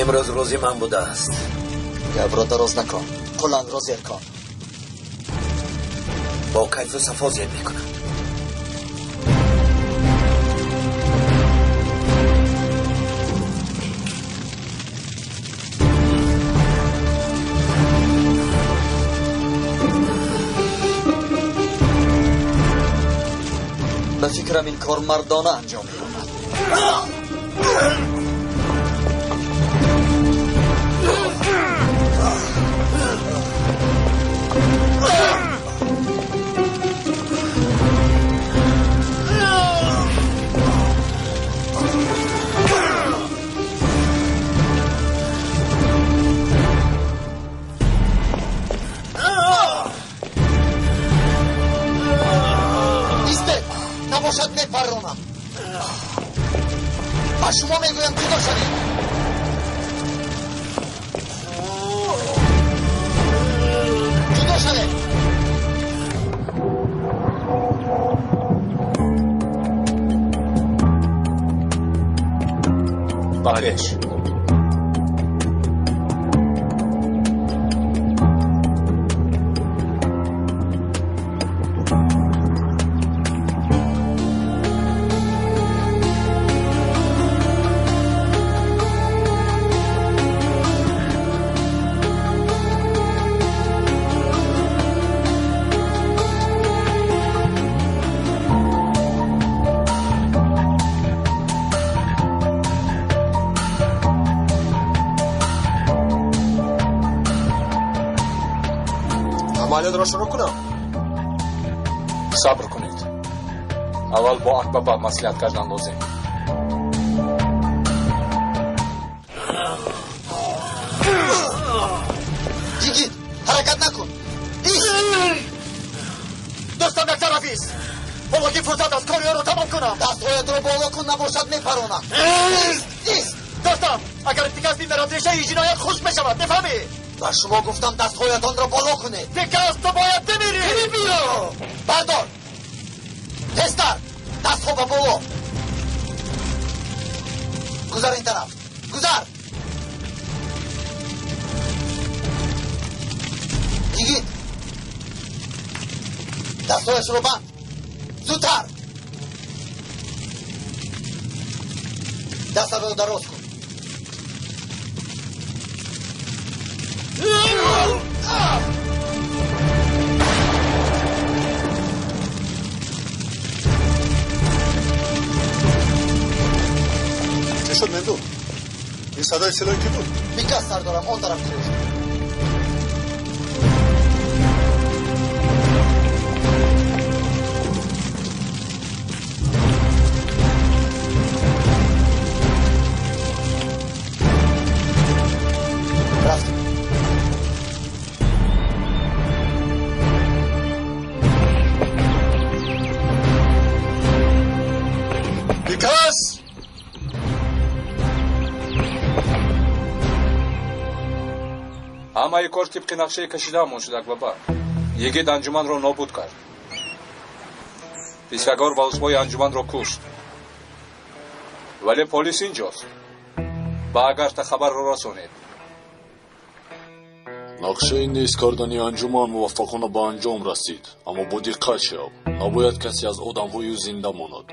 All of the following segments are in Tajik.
Имрӯз рӯзи ман будааст. Гапро дароз накун, қулангро зер кун. Бо кайфу сафо зер мекунам. Ба фикрам ин кор мардона анҷом меёбад. Набошад мепарронам. Ба шумо мегӯям ҷудо шавед. Ҷудо шавед. Ба пеш. Амалиётро шурӯъ кунам. Сабр кунед. Аввал бо Акбаба маслиҳат кардан лозим. Йигит, ҳаракат накун. Ист. Дӯстам як тараф ист. Ҳоло ки фурсат аст, кори ӯро тамом кунам. Дастҳоятро боло кун, набошад мепаронам. Ист, ист. Дӯстам, агар Пикас бимирад, решаи ҷиноят хушк мешавад, мефаҳмӣ? Ба шумо гуфтам дастҳоятонро боло кунед. Пикас, ту бояд бимирӣ. Бимир! Бардор. Тезтар. Дастҳо ба боло. Гузар ин тараф. Гузар. Йигит. Дастҳояшро банд. Зудтар. Дастатро дароз кун. Чӣ шуд, Мемдуд? Ин садои силоҳи кӣ буд? Бикас, сардорам, он тараф кӯш. Рафтем. Бикас! Ҳамаи кор тибқи нақшаи кашидаамон шуд, Акбаба. Йигит анҷуманро нобуд кард. Писагор ва узвҳои анҷуманро кушт. Вале полис инҷост. Ба Агарта хабарро расонед. Нақшаи нест кардани анҷуман муваффақона ба анҷом расид, аммо бо диққат шав. Набояд касе аз одамҳои ӯ зинда монад.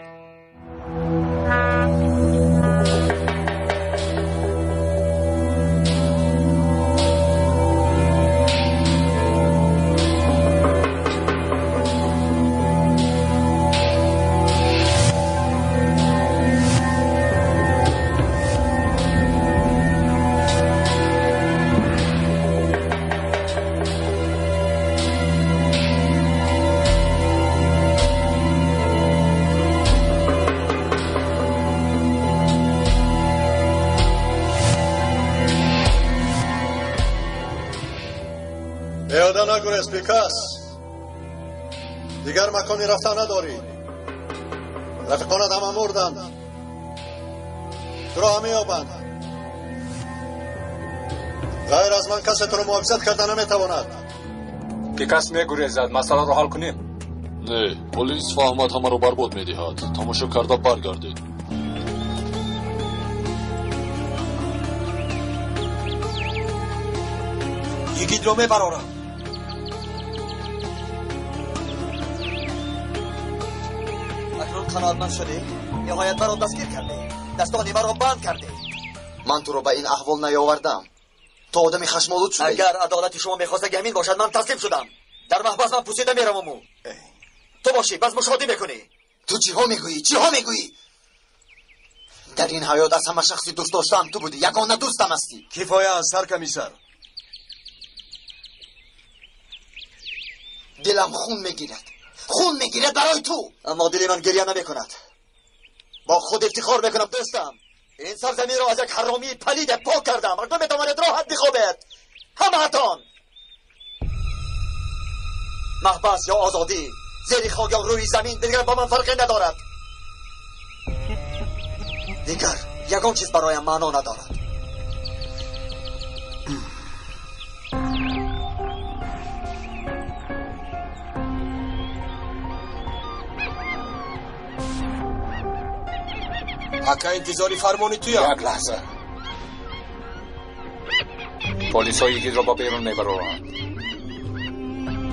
Пиёда нагурез, Бикас. Дигар макони рафтан надорӣ. Рафиқонат ҳама мурданд. Туро ҳам меёбанд. Ғайр аз ман касе туро муҳофизат карда наметавонад. Бикас мегурезад, масъаларо ҳал кунем. Не, полис фаҳмад ҳамаро барбод медиҳад. Тамошо карда баргардед. Йигитро мебарорам. Акнун қаноатманд шудӣ? Ниҳоят маро дастгир кардӣ. Дастони маро банд кардӣ. Ман туро ба ин аҳвол наёвардам. То одами хашмолуд шудаӣ. Агар адолати шумо мехоста ки ҳамин бошад, ман таслим шудам. Дар маҳбас ман пусида мераваму. Ту бошӣ, бас мушоҳидӣ мекунӣ. Ту чиҳо мегӯӣ? Чиҳо мегӯӣ? Дар ин ҳаёт аз ҳама шахси дӯст доштаам ту будӣ. Ягона дӯстам ҳастӣ. Кифоя аст, саркомиссар. Дилам хун мегирад. Хун мегирад барои ту. Аммо дили ман гиря намекунад. Бо худ ифтихор мекунам, дӯстам. Ин сарзаминро аз як ҳаромии палиде пок кардам. Акнун метавонед роҳат бихобед. Ҳамаатон. Маҳбас ё озодӣ, зери хок ё рӯи замин, дигар ба ман фарқе надорад. Дигар ягон чиз бароям маъно надорад. Ака, интизори фармони туям. Як лаҳза. Полисҳо Йигитро ба берун мебароранд.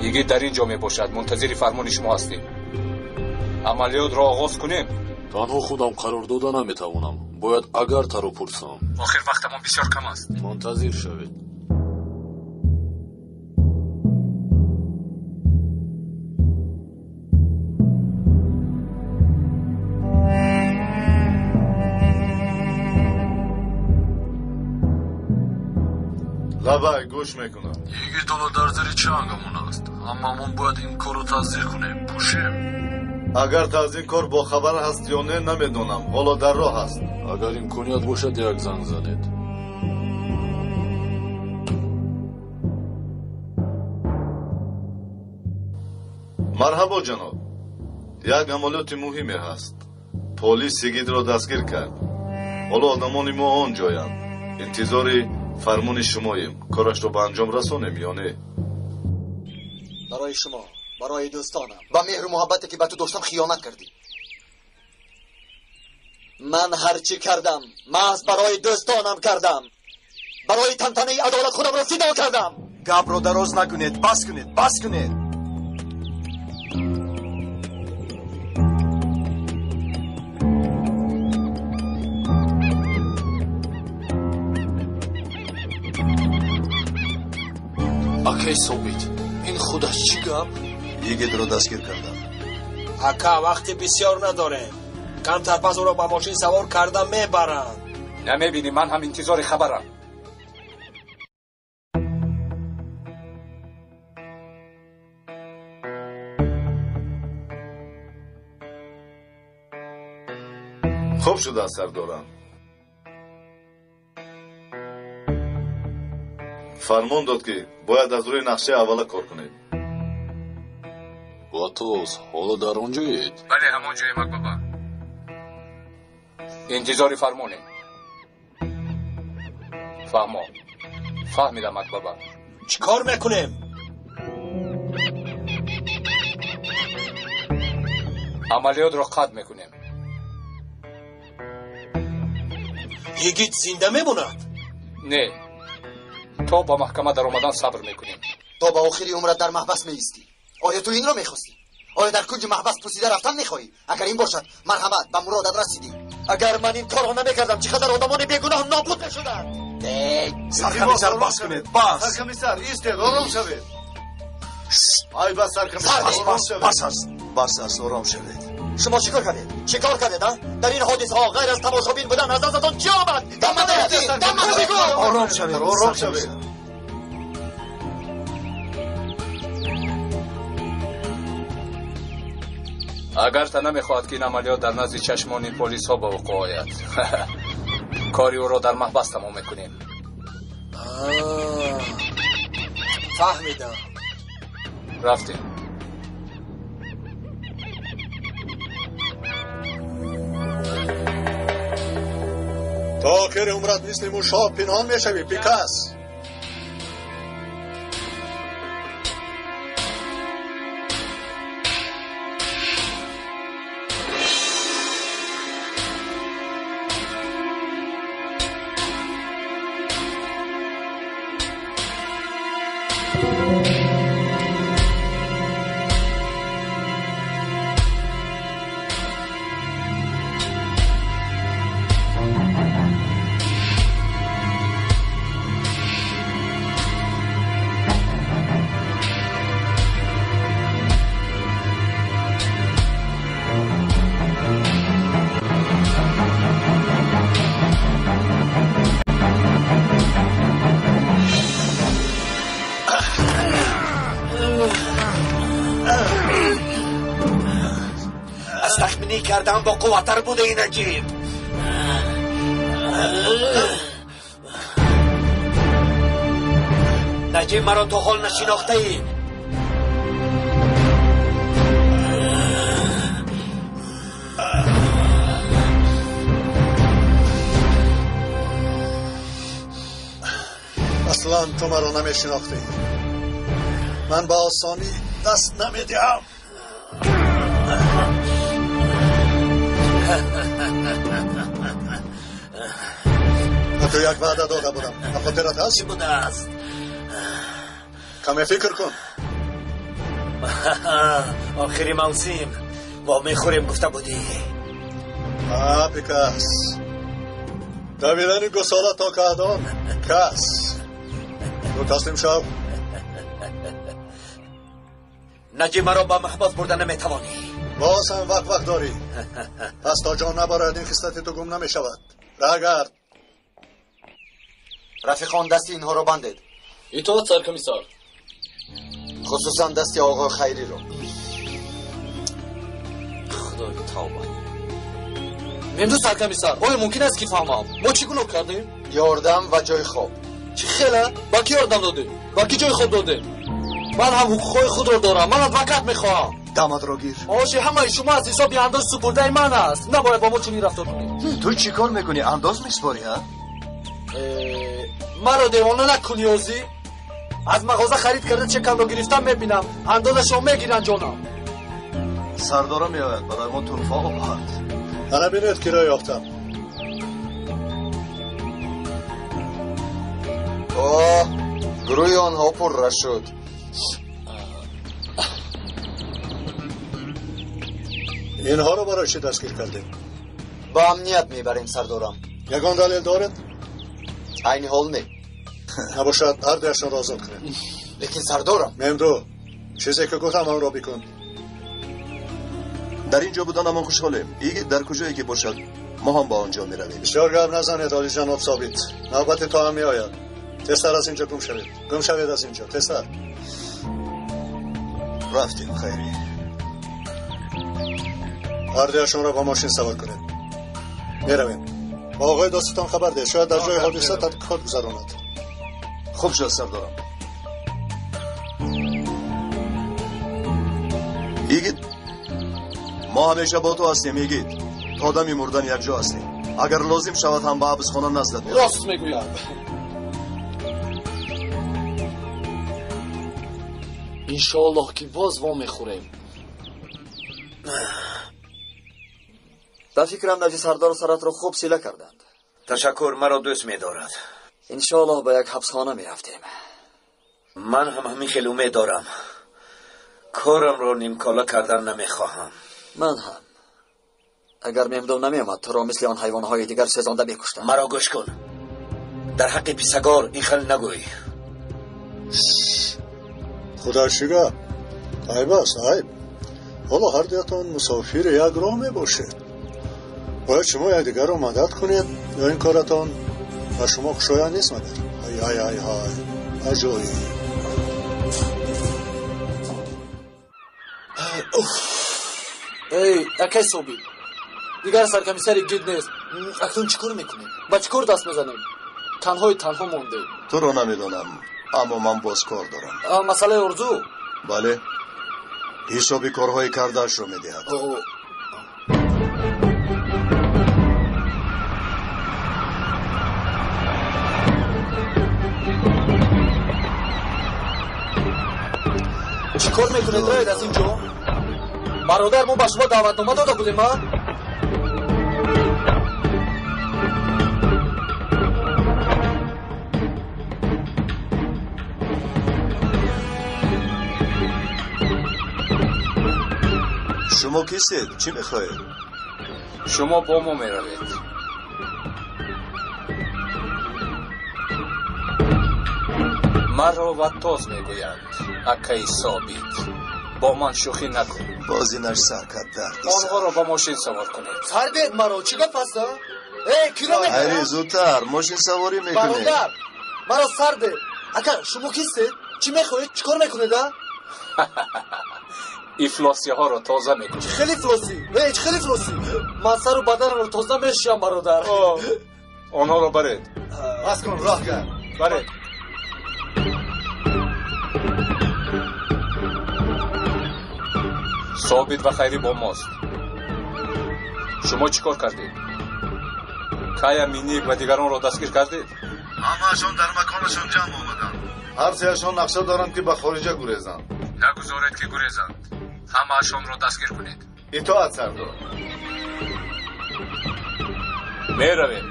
Йигит дар ин ҷо мебошад. Мунтазири фармони шумо ҳастем. Амалиётро оғоз кунем. Танҳо худам қарор дода наметавонам. Бояд агар таро пурсам. Охир вақтамон бисёр кам аст. Мунтазир шавед. Лабай, гӯш мекунам. Йигит ҳоло дар зери чангамон аст. Ҳамамон бояд ин корро тасдиқ кунем. Пӯшем. Агар аз ин кор бохабар ҳаст ё не, намедонам. Ҳоло дар роҳ аст. Агар имконият бошад, як занг занед. Марҳабо, ҷаноб. Як амалиёти муҳиме ҳаст. Полис Йигитро дастгир кард. Ҳоло одамони мо он ҷоянд. Интизори фармони шумоем. Корашро ба анҷом расонем ё не? Барои шумо, барои дӯстонам. Ба меҳру муҳаббате ки ба ту доштам хиёнат кардӣ. Ман ҳарчӣ кардам, маҳз барои дӯстонам кардам. Барои тантанаи адолат худамро фидо кардам. Гапро дароз накунед, бас кунед, бас кунед. Акай Собит, ин худаш чӣ гап? Йигитро дастгир кардам. Ака, вақти бисёр надорем. Камтар пас ӯро ба мошин савор карда мебаранд. Намебинӣ, ман ҳам интизори хабарам. Хуб шудааст, сардорам. Фармон дод ки бояд аз рӯи нақшаи аввала кор кунед. Ватоз, ҳоло дар он ҷоед? Бале, ҳамон ҷоем, акбаба. Интизори фармонем. Фаҳмо. Фаҳмидам, акбаба. Чӣ кор мекунем? Амалиётро қатъ мекунем. Йигит зинда мемонад? Не. То ба маҳкама даромадан сабр мекунем. То ба охири умрат дар маҳбас меистӣ. Оё ту инро мехостӣ? Оё дар кунҷи маҳбас пусида рафтан мехоҳӣ? Агар ин бошад, марҳамат, ба муродат расидӣ. Агар ман ин корро намекардам, чӣ қадар одамони бегуноҳ нобуд мешуданд. Саркомиссар, бас кунед, бас. Саркомиссар, истед, ором шавед. Ай бас, саркомиссар, ором шавед. Бас аст, бас аст, ором шавед. Шумо чӣ кор кардед? Чӣ кор кардед, а? Дар ин ҳодисаҳо ғайр аз тамошобин будан аз дастатон чӣ омад? Ором шавед, ором шавед. Агар та намехоҳад ки ин амалиёт дар назди чашмони полисҳо ба вуқӯъ ояд, кори ӯро дар маҳбас тамом мекунем. Фаҳмидам. Рафтем. То охири умрат мисли мушҳо пинҳон мешавӣ, Пикас. کردم با قوتر بوده این نجیب. نجیب مرا تا حال نشناخته ای. اصلا تو مرا نمیشناختی. من با آسانی دست نمیدهم. تو یک وعده داده بودم، به خاطرت هست؟ چی بوده است؟ کمی فکر کن. آخری موسم با میخوریم گفته بودی. پیکس دویدن گساله تا کهدان کس تو تسلیم شو. نجیب مرا با محبس برده نمیتوانی. باز هم وقت وقت داری. پس تا جان نبارد این خصلت تو گم نمی شود. رهگرد. رفیقان دست اینها رو بندید. اطاعت سرکمیسار. خصوصا دست آقا خیری رو. خدای توبه. ممنون سرکمیسار. آیا ممکن است که فهمم ما چی گناه کردیم؟ یاردم و جای خواب. چی خیله؟ با کی یاردم دادیم؟ با کی جای خواب دادیم؟ من هم حقوق خود رو دارم. من advokat میخواهم. داماد رو گیر. آشه همه شما از حساب انداز سپرده من است. نباید با ما چنین رفتار کنید. تو چی کار میکنی؟ انداز میسپاری ها؟ مرا دیوانه نکنی اوزی. از مغازه خرید کرده چکم رو گرفتم میبینم اندازشو میگیرن جانم. سردارم میآید برای ما تلفا آورد. انا بینید کرایه یافتم. آه گروه آنها پر شد. اینها رو برای چی دستگیر کردیم؟ با امنیت میبریم سردارم. یگان دلیل دارد؟ عین حال نه. نباشد هر دویشان را آزاد کنیم. لیکن سردارم. ممدو چیزی که گفتم آن را بکن. در اینجا بودن ما خوشحالیم. ایگه در کجایی که باشد ما هم با آنجا میرویم. بسیار گپ نزنید عالی جناب ثابت. نوبت تو هم میآید. تستر از اینجا گم شوید. گم شوید از اینجا. تستر. رفتیم خیری. هر دویشان را با ماشین سوار کنید. میرویم. با آقای دوستتان خبر ده. شاید در جای حادثه تحقیقات گذراند. خوب شد سردارم. ایگید ما همیشه با تو هستیم ایگید. تا دمی مردن یک جا هستیم. اگر لازم شود هم به حبسخانه نزدت می‌رویم. راست میگوید. انشاءالله که باز وا میخوریم. در فکرم نجی سردار سرت را خوب سیله کردند. تشکر، مرا دوست می‌دارد. انشاءالله به یک حبسخانه می‌رفتیم. من هم همین خیلی امید دارم. کارم را نیمکاله کردن نمیخواهم. من هم. اگر ممدو نمی‌آمد تو را مثل آن حیوانهای دیگر سوزانده می‌کشتم. مرا گوش کن. در حق پیسگار این خیلی نگوی. خدا شگا عیب است عیب. حالا هر دویتان مسافر یک راه میباشید. باید شما یکدیگر را مدد کنید یا این کارتان و شما خوشایند نیست مگر؟ های های های های عجایب. ای اکی صوبی دیگر سرکمیسر گید نیست. اکنون چیکار میکنیم؟ با چیکار دست میزنیم؟ تنهای تنها مونده. تو رو نمیدونم اما من باز کار دارم. مسئله ارزو؟ بله، حساب کارهای کرده‌اش رو میدهد. چیکار میکنید راید از اینجا؟ برادر ما به شما دعوتنامه داده بودیم ها؟ Шумо кистед? Чӣ мехоҳед? Шумо бо мо меравед. Маро Ваттоз мегӯянд, акаи Собит. Бо ман шӯхӣ накун. Боз инаш сар кард дарди сар. Онҳоро ба мошин савор кунед. Сар диҳед маро, чӣ гап аст? Эй, киро мекунам? Хайри, зудтар, мошин саворӣ мекунед. Бародар, маро сар деҳ. Ака, шумо кистед? Чӣ мехоҳед? Чӣ кор мекунед, а? Ифлосиҳоро тоза мекунед. Чӣ хеле ифлосӣ? Эй, чӣ хеле ифлосӣ? Ман сару баданамро тоза мешӯям, бародар. Онҳоро баред. Бас кун, роҳ кард. Баред. Собит ва Хайрӣ бо мост. Шумо чӣ кор кардед? Кая, Миник ва дигаронро дастгир кардед? Ҳамаашон дар маконашон ҷамъ омаданд. Ҳар сеашон нақша доранд, ки ба хориҷа гурезанд. Нагузоред, ки гурезанд. Ҳамаашонро дастгир кунед. Итоат, сардор. Меравем.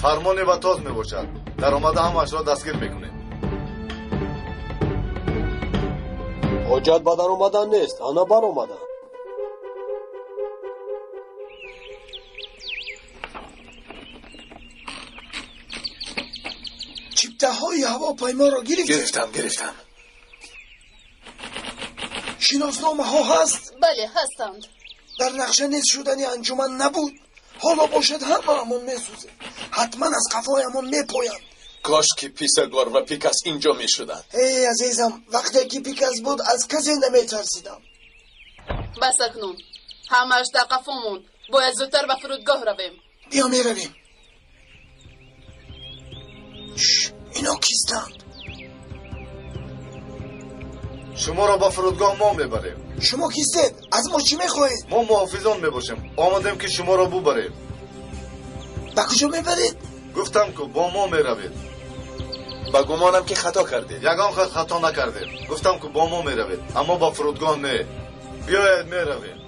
Фармони Ваттоз мебошад. Даромада ҳамаашро дастгир мекунем. Ҳоҷат ба даромадан нест, ана баромадан. Чиптаҳои ҳавопайморо гирифтед? Гирифтам. Шиносномаҳо ҳаст? Бале, ҳастанд. Дар нақша нест шудани анҷуман набуд. Ҳоло бошад ҳамаамон месӯзем. Ҳатман аз қафоямон мепоянд. Кош ки Писагор ва Пикас инҷо мешуданд. Эй азизам, вақте ки Пикас буд аз касе наметарсидам. Бас акнун. Ҳамааш дар қафо монд. Бояд зудтар ба фурудгоҳ равем. Биё меравем. Ино кистанд? Шуморо ба фурудгоҳ мо мебарем. Шумо кистед? Аз мо чӣ мехоҳед? Мо муҳофизон мебошем. Омадем, ки шуморо бубарем. Ба куҷо мебаред? Гуфтам, ку бо мо меравед. Ба гумонам, ки хато кардед. Ягон хат хато накардем. Гуфтам, ку бо мо меравед, аммо ба фурудгоҳ не. Биёед, меравем.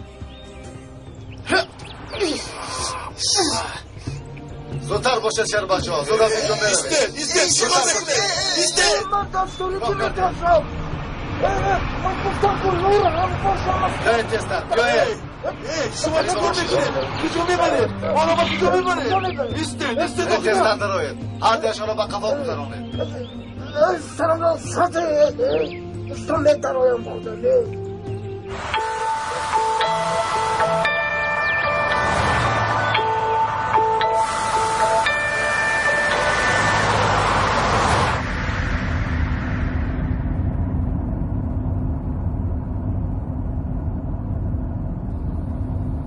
Зудтар бошед, шербачаҳо, зуд аз инҷо меравем. Истед, чӣ кор мекунед? Истед! Ман дастури ту метарсам. Ман гуфтам, ку лора ҳамфошам аст. Биёед тезтар, биёед. Шумо чӣ кор мекунед? Куҷо мебаред? Моро ба куҷо мебаред? Истед, истед! Тезтар дароед. Ҳар дуяшонро ба қафо гузаронед. Сарамро сате. Истон метароям, модар.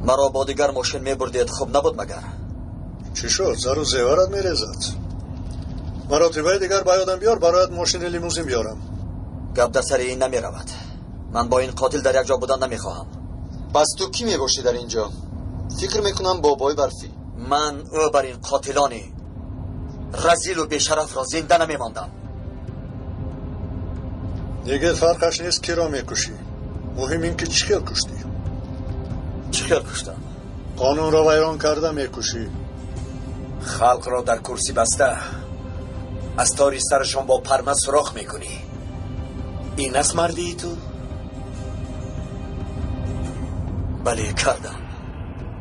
Маро бо дигар мошин мебурдед, хуб набуд магар? Чӣ шуд? Зару зеварат мерезад. Маротибаи дигар ба ёдам биёр, бароят мошини лимузин биёрам. Гап дар сари ин намеравад. Ман бо ин қотил дар як ҷо будан намехоҳам. Пас ту кӣ мебошӣ дар ин ҷо? Фикр мекунам бобои барфӣ. Ман ӯ бар ин қотилони разилу бешарафро зинда намемондам. Дигар фарқаш нест, киро мекушӣ. Муҳим ин ки чӣ хел куштӣ. Чӣ хел куштам? Қонунро вайрон карда мекушӣ. Халқро дар курсӣ баста аз тори сарашон бо парма сурох мекунӣ. Ин аст мардии ту? Бале, кардам.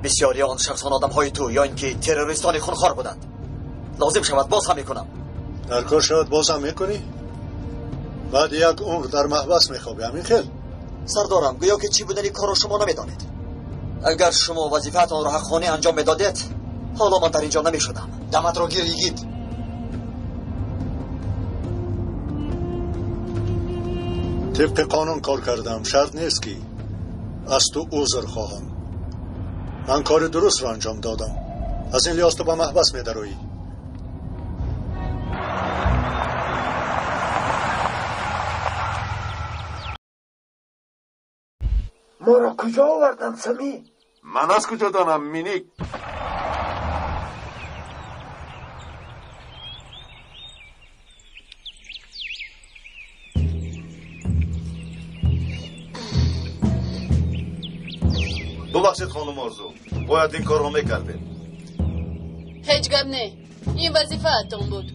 Бисёри он шахсон одамҳои ту ё ин ки террористони хунхор буданд. Лозим шавад боз ҳам мекунам. Дар кор шавад боз ҳам мекунӣ? Баъд як умр дар маҳбас мехобӣ, ҳамин хел? Сардорам, гӯё ки чӣ будани корро шумо намедонед. Агар шумо вазифаатонро ҳаққонӣ анҷом медодед, ҳоло ман дар ин ҷо намешудам. Даматро гир, йигит. Тибқи қонун кор кардам. Шарт нест, ки аз ту узр хоҳам. Ман кори дурустро анҷом додам. Аз ин лиҳоз ту ба маҳбас медароӣ. Моро куҷо оварданд, Самӣ? Ман аз куҷо донам, Миник? Бубахшед, хонум Орзу, бояд ин корро мекардем. Ҳеҷ гап не, ин вазифаатон буд.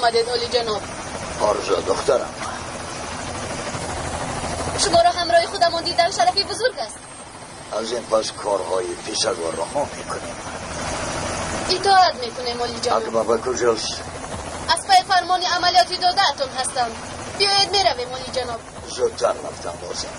омадед, олиҷаноб. Орзу духтарам. Шуморо ҳамроҳи худамон дидан шарафи бузург аст. Аз ин пас корҳои писагорро мо мекунем. Итоат мекунем, олиҷаноб. Акба ба куҷост? Аз пай фармони амалиёти додаатон ҳастам. Биёед меравем, олиҷаноб. Зудтар рафтан лозим.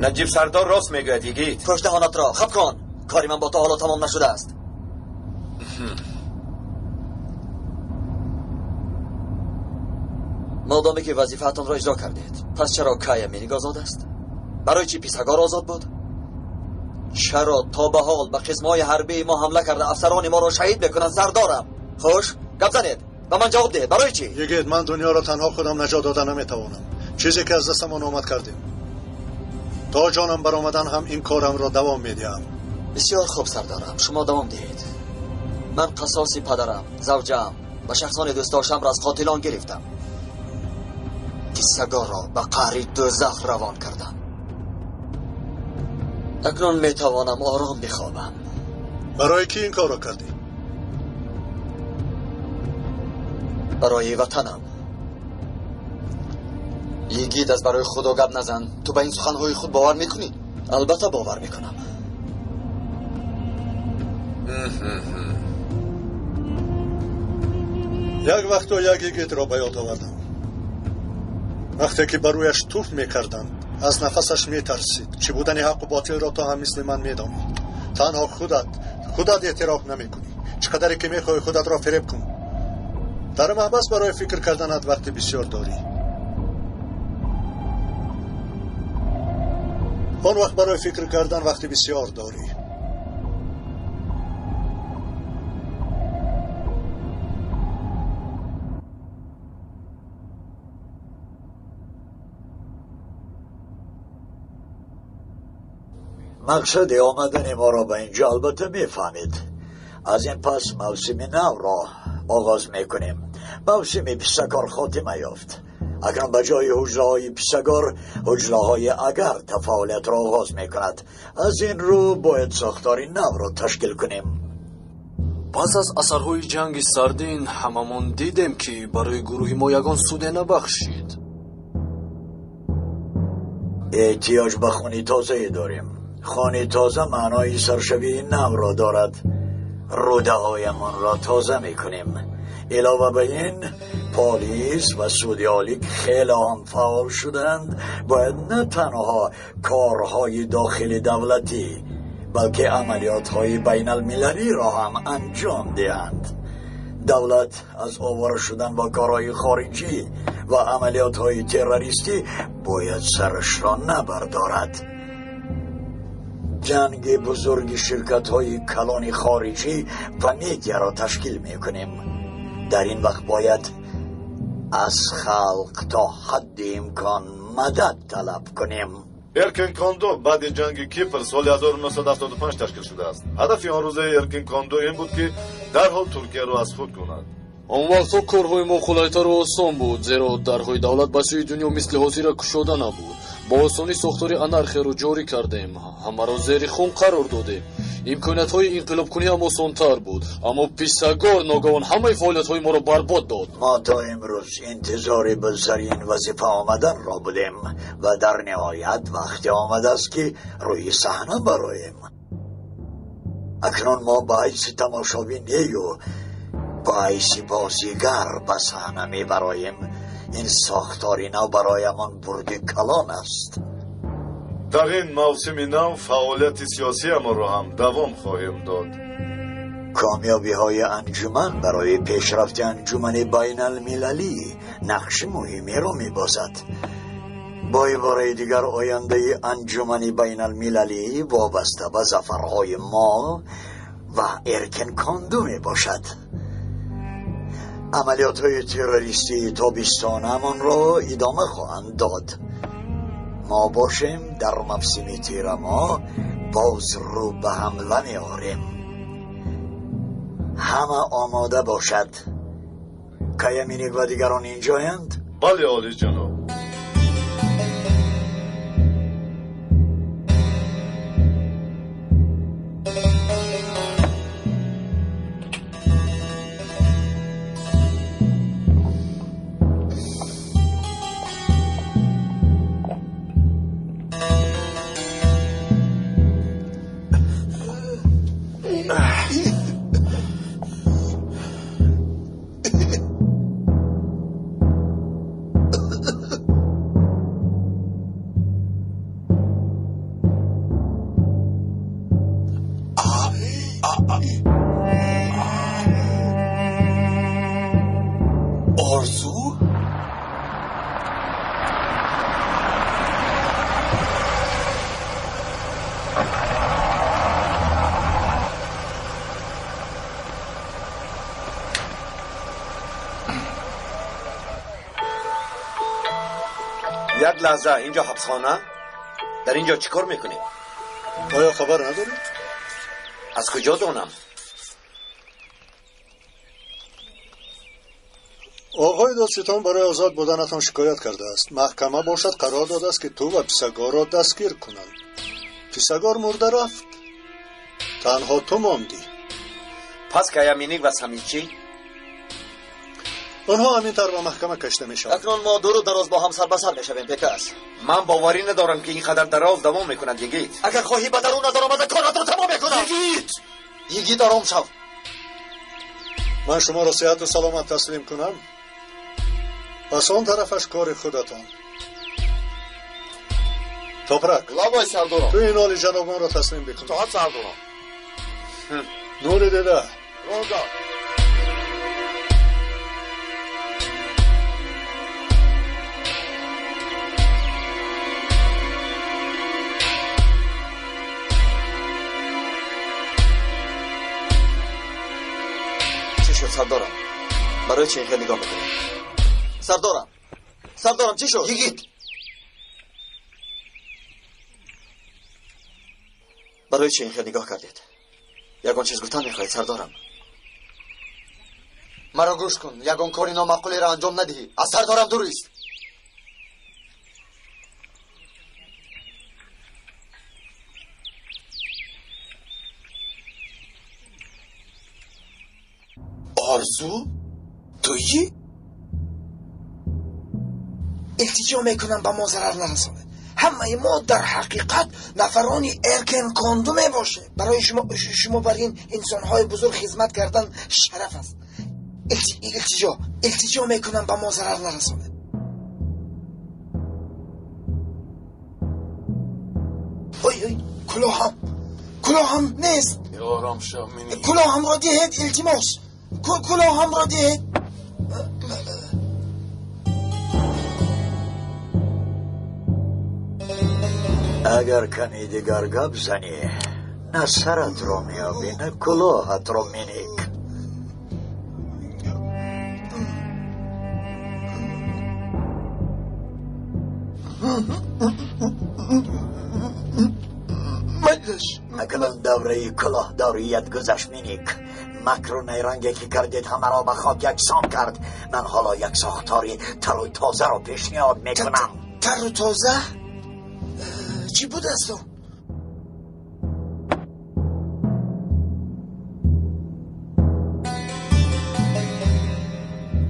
Наҷиб сардор рост мегӯяд, йигит. Пушт даҳонатро хап кун. Кори ман бо ту ҳоло тамом нашудааст. Модоме ки вазифаатонро иҷро кардед, пас чаро Кая Миник озод аст? Барои чӣ Писагор озод буд? Чаро то ба ҳол ба қисмҳои ҳарбии мо ҳамла карда афсарони моро шаҳид мекунанд, сардорам? Хуш, гап занед, ба ман ҷавоб диҳед, барои чӣ? Йигит, ман дунёро танҳо худам наҷот дода наметавонам. Чизе ки аз дастамон омад кардем. То ҷонам баромадан ҳам ин корамро давом медиҳам. Бисёр хуб, сардарам, шумо давом диҳед. Ман қасоси падарам, завҷаам ва шахсони дӯстдоштамро аз қотилон гирифтам. Писагорро ба қаъри дӯзах равон кардам. Акнун метавонам ором бихобам. Барои кӣ ин корро кардӣ? Барои ватанам. Йигит, аз барои худо гап назан. Ту ба ин суханҳои худ бовар мекунӣ? Албатта бовар мекунам. Як вақто як йигитро ба ёд овардам. Вақте ки ба рӯяш туф мекарданд, аз нафасаш метарсид. Чӣ будани ҳаққу ботилро ту ҳам мисли ман медонӣ. Танҳо худат эътироф намекунӣ. Чӣ қадаре ки мехоҳӣ худатро фиреб кун. Дар маҳбас барои фикр карданат вақти бисёр дорӣ. Он вақт барои фикр кардан вақти бисёр дорӣ. Мақсади омадани моро ба инҷо албатта мефаҳмед. Аз ин пас мавсими навро оғоз мекунем. Мавсими писакор хотима ёфт. Акнун ба ҷои ҳуҷраҳои писагор ҳуҷраҳои агар фаъолиятро оғоз мекунад. Аз ин рӯ бояд сохтори навро ташкил кунем. Пас аз асарҳои ҷанги сардин ҳамамон дидем, ки барои гурӯҳи мо ягон суде набахшид. Эҳтиёҷ ба хуни тозае дорем. Хуни тоза маънои саршавии навро дорад. Рӯдаҳоямонро тоза мекунем. Илова ба ин, полис ва суди олӣ хеле ҳам фаъол шуданд. Бояд на танҳо корҳои дохили давлатӣ, балки амалиётҳои байналмилалиро ҳам анҷом диҳанд. Давлат аз овора шудан бо корҳои хориҷӣ ва амалиётҳои террористӣ бояд сарашро набардорад. Ҷанги бузурги ширкатҳои калони хориҷӣ ва медиаро ташкил мекунем. Дар ин вақт бояд аз халқ то ҳадди имкон мадад талаб кунем. Эркин Кондо баъди ҷанги Кипр соли 1975 ташкил шудааст. Ҳадафи он рӯзаи Эркин Кондо ин буд, ки дарҳол Туркияро аз худ кунад. Он вақтҳо корҳои мо қулайтару осон буд, зеро дарҳои давлат ба сӯи дунё мисли ҳозира кушода набуд. Бо осонӣ сохтори анархияро ҷорӣ кардем, ҳамаро зери хун қарор додем. Имкониятҳои инқилобкунӣ ҳам осонтар буд, аммо Писагор ногаҳон ҳамаи фаъолиятҳои моро барбод дод. Мо то имрӯз интизори ба сари ин вазифа омаданро будем ва дар ниҳоят вақте омадааст, ки рӯи саҳна бароем. Акнун мо ба ҳайси тамошобин нею ба ҳайси бозигар ба саҳна мебароем. Ин сохтори нав бароямон бурди калон аст. Дар ин мавсими нав фаъолияти сиёсиамонро ҳам давом хоҳем дод. Комёбиҳои анҷуман барои пешрафти анҷумани байналмилалӣ нақши муҳимеро мебозад. Бо ибораи дигар, ояндаи анҷумани байналмилалӣ вобаста ба зафарҳои мо ва Эркин Кондо мебошад. Амалиётҳои террористии тобистонамонро идома хоҳанд дод. Мо бошем дар мавсими тирамо боз рӯ ба ҳамла меорем. Ҳама омода бошад. Кая Миник ва дигарон инҷоянд? Бале, олиҷаноб. Як лаҳза, инҷо ҳабсхона? Дар инҷо чӣ кор мекунед? Оё хабар надоред? Аз куҷо донам? Оғои додситон барои озод буданатон шикоят кардааст. Маҳкама бошад қарор додааст, ки ту ва Писагорро дастгир кунанд. Писагор мурда рафт, танҳо ту мондӣ. Пас Каяминик ва Самид чӣ? Онҳо ҳамин тавр ба маҳкама кашида мешаванд. Акнун мо дуру дароз бо ҳам сар ба сар мешавем, Пекас. Ман боварӣ надорам, ки ин қадар дароз давом мекунад, Йигит. Агар хоҳӣ ба дарун надаромада коратро тамом мекунам. Йигит! Йигит, ором шав. Ман шуморо сиҳату саломат таслим кунам, пас он тарафаш кори худатон. Топрак, лабай сардорам. Ту ин оли ҷанобонро таслим бикун. Итоат сардорам. Нури дида. Роза. Чӣ шуд, сардорам? Барои чӣ ин хел нигоҳ мекунӣ? Сардорам, сардорам, чӣ шуд? Йигит! Барои чӣ ин хел нигоҳ кардед? Ягон чиз гуфтан мехоҳед, сардорам? Маро гӯш кун, ягон кори номаъқулеро анҷом надиҳӣ. Аз сардорам дур ист. Орзу? Туӣ? Илтиҷо мекунам, ба мо зарар нарасонед. Ҳамаи мо дар ҳақиқат нафарони Эркен Конду мебошем. Барои шумо бар ин инсонҳои бузург хизмат кардан шараф аст. Илтиҷо мекунам, ба мо зарар нарасонед. Ой, ой, кулоҳам, кулоҳам нест. Ором шав, Миник. Кулоҳамро диҳед, илтимос. Кулоҳамро диҳед. Агар каме дигар гап занӣ, на саратро меёбӣ, на кулоҳатро, Миник. Акнун давраи кулоҳдорият гузашт, Миник. Макру найранге ки кардед ҳамаро ба хок яксон кард. Ман ҳоло як сохтори тару тозаро пешниҳод мекунам. Тару тоза? Чӣ будааст он?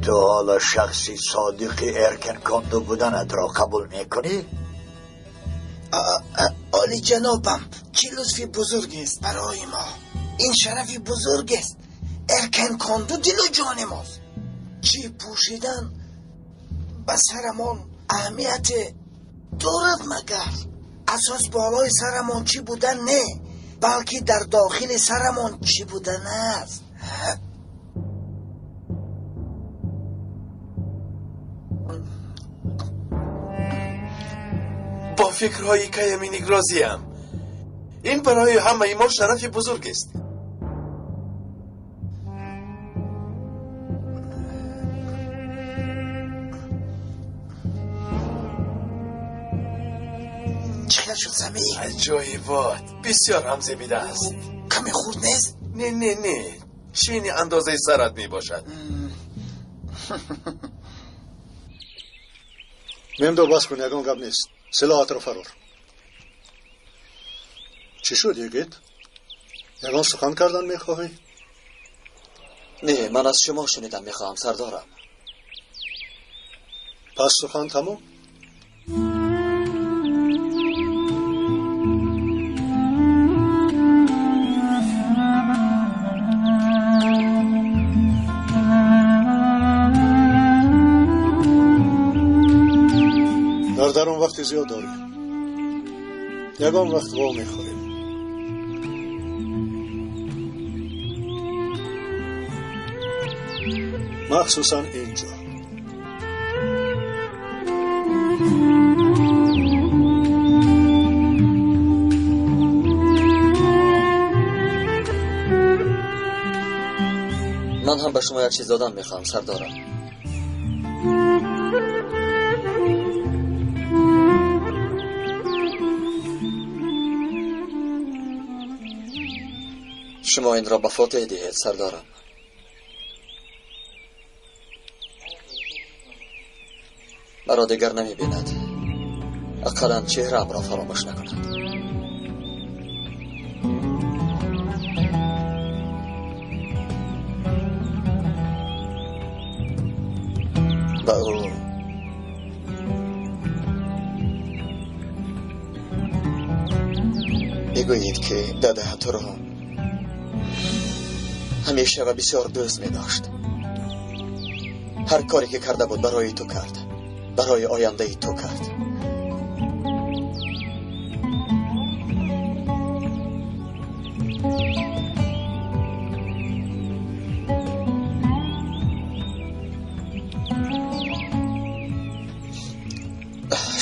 Ту ҳоло шахси содиқи Эркен Конду буданатро қабул мекунӣ? Олиҷанобам, чӣ лутфи бузургест барои мо. Ин шарафи бузургест. Эркен Конду дилу ҷони мост. Чӣ пӯшидан ба сарамон аҳамияте дорад магар? Асос болои сарамон чӣ будан не, балки дар дохили сарамон чӣ будан аст. Бо фикрҳои Каяминик розиям. Ин барои ҳамаи мо шарафи бузургест. Чӣ хел шуд, Самӣ? Аҷоибот, бисёр ҳам зебида аст. Каме хурд нест? Не, не, не, чини андозаи сарат мебошад. Мемдо, бас кун, ягон гап нест. Силоҳатро фарор. Чӣ шуд, Йигит? Ягон сухан кардан мехоҳӣ? Не, ман аз шумо шунидан мехоҳам, сардорам. Пас сухан тамом? Дар дарун вақти зиёд дорем. Ягон вақт во мехӯрем. Махсусан инҷо. Ман ҳам ба шумо як чиз додан мехоҳам, сардорам. Шумо инро ба Фотеҳ диҳед, сардорам. Маро дигар намебинад. Ақаллан чеҳраамро фаромӯш накунад. Ба ӯ бигӯед, ки дадаҳ туро ҳамеша ва бисёр дӯст медошт. Ҳар коре ки карда буд барои ту кард, барои ояндаи ту кард.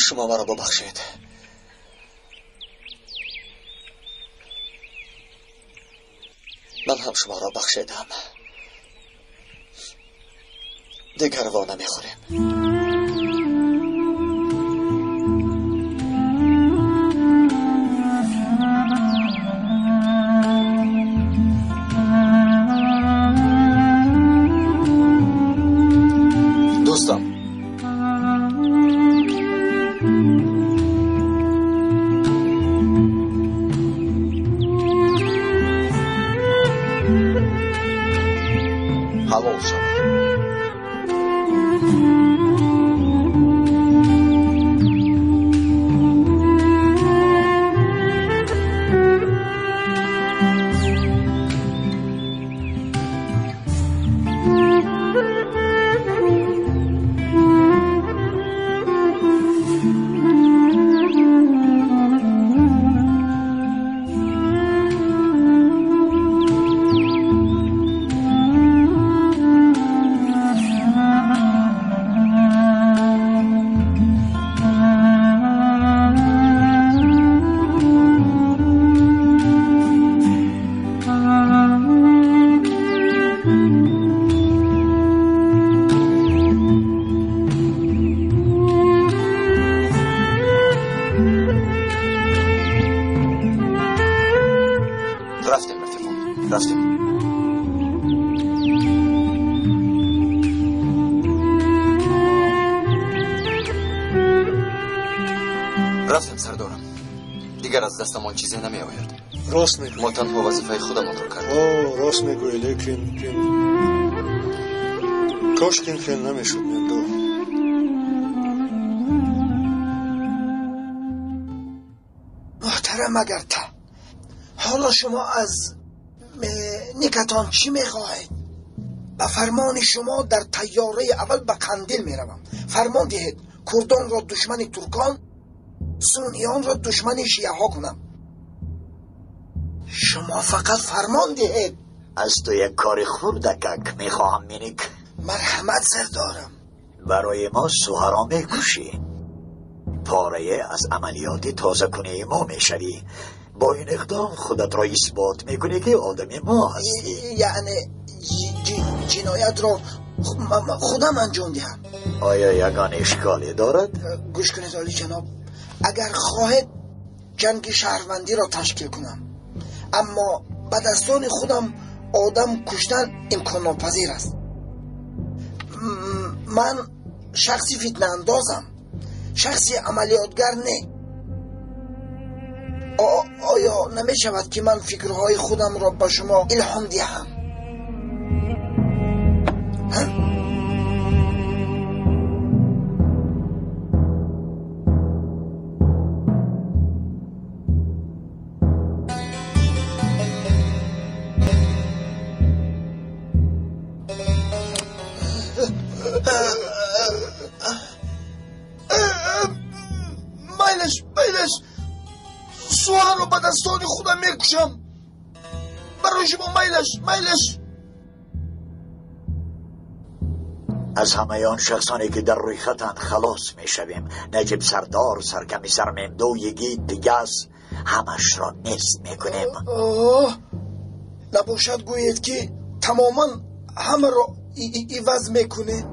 Шумо маро бубахшед. Ман ҳам шуморо бахшидам. Дигар во намехӯрем. Дӯстам, ҳалол шавад. Рафтем, рафиқон, рафтем. Рафтем, сардорам. Дигар аз дастамон чизе намеояд. Рост мегӯӣ. Мо танҳо вазифаи худамонро кардем. О, рост мегӯӣ, лекин кош ин хел намешуд, Мемдо. Муҳтарам Агарта, ҳоло шумо аз никатон чӣ мехоҳед? Ба фармони шумо дар тайёраи аввал ба Қандил меравам. Фармон диҳед курдонро душмани туркон, сунниёнро душмани шиаҳо кунам. Шумо фақат фармон диҳед. Аз ту як кори хурдакак мехоҳам, Миник. Марҳамат, сардорам. Барои мо суҳаро мекушӣ. Порае аз амалиёти тозакунии мо мешавӣ. Бо ин иқдом худатро исбот мекунӣ, ки одами мо ҳастӣ. Яъне ҷиноятро худам анҷом диҳам? Оё ягон ишколе дорад? Гӯш кунед, олиҷаноб, агар хоҳед ҷанги шаҳрвандиро ташкил кунам, аммо ба дастони худам одам куштан имконнопазир аст. Ман шахси фитнаандозам, шахси амалиётгар не. Оё намешавад, ки ман фикрҳои худамро ба шумо илҳом диҳам? Майлаш, майлаш, суҳаро ба дастони худам мекушам. Барои шумо майлаш, майлаш. Аз ҳамаи он шахсоне ки дар рӯйхатанд халос мешавем. Наҷиб сардор, саркамисар Мемду, йигит, Пигас, ҳамашро нест мекунем. Набошад гӯед, ки тамоман ҳамаро иваз мекунем.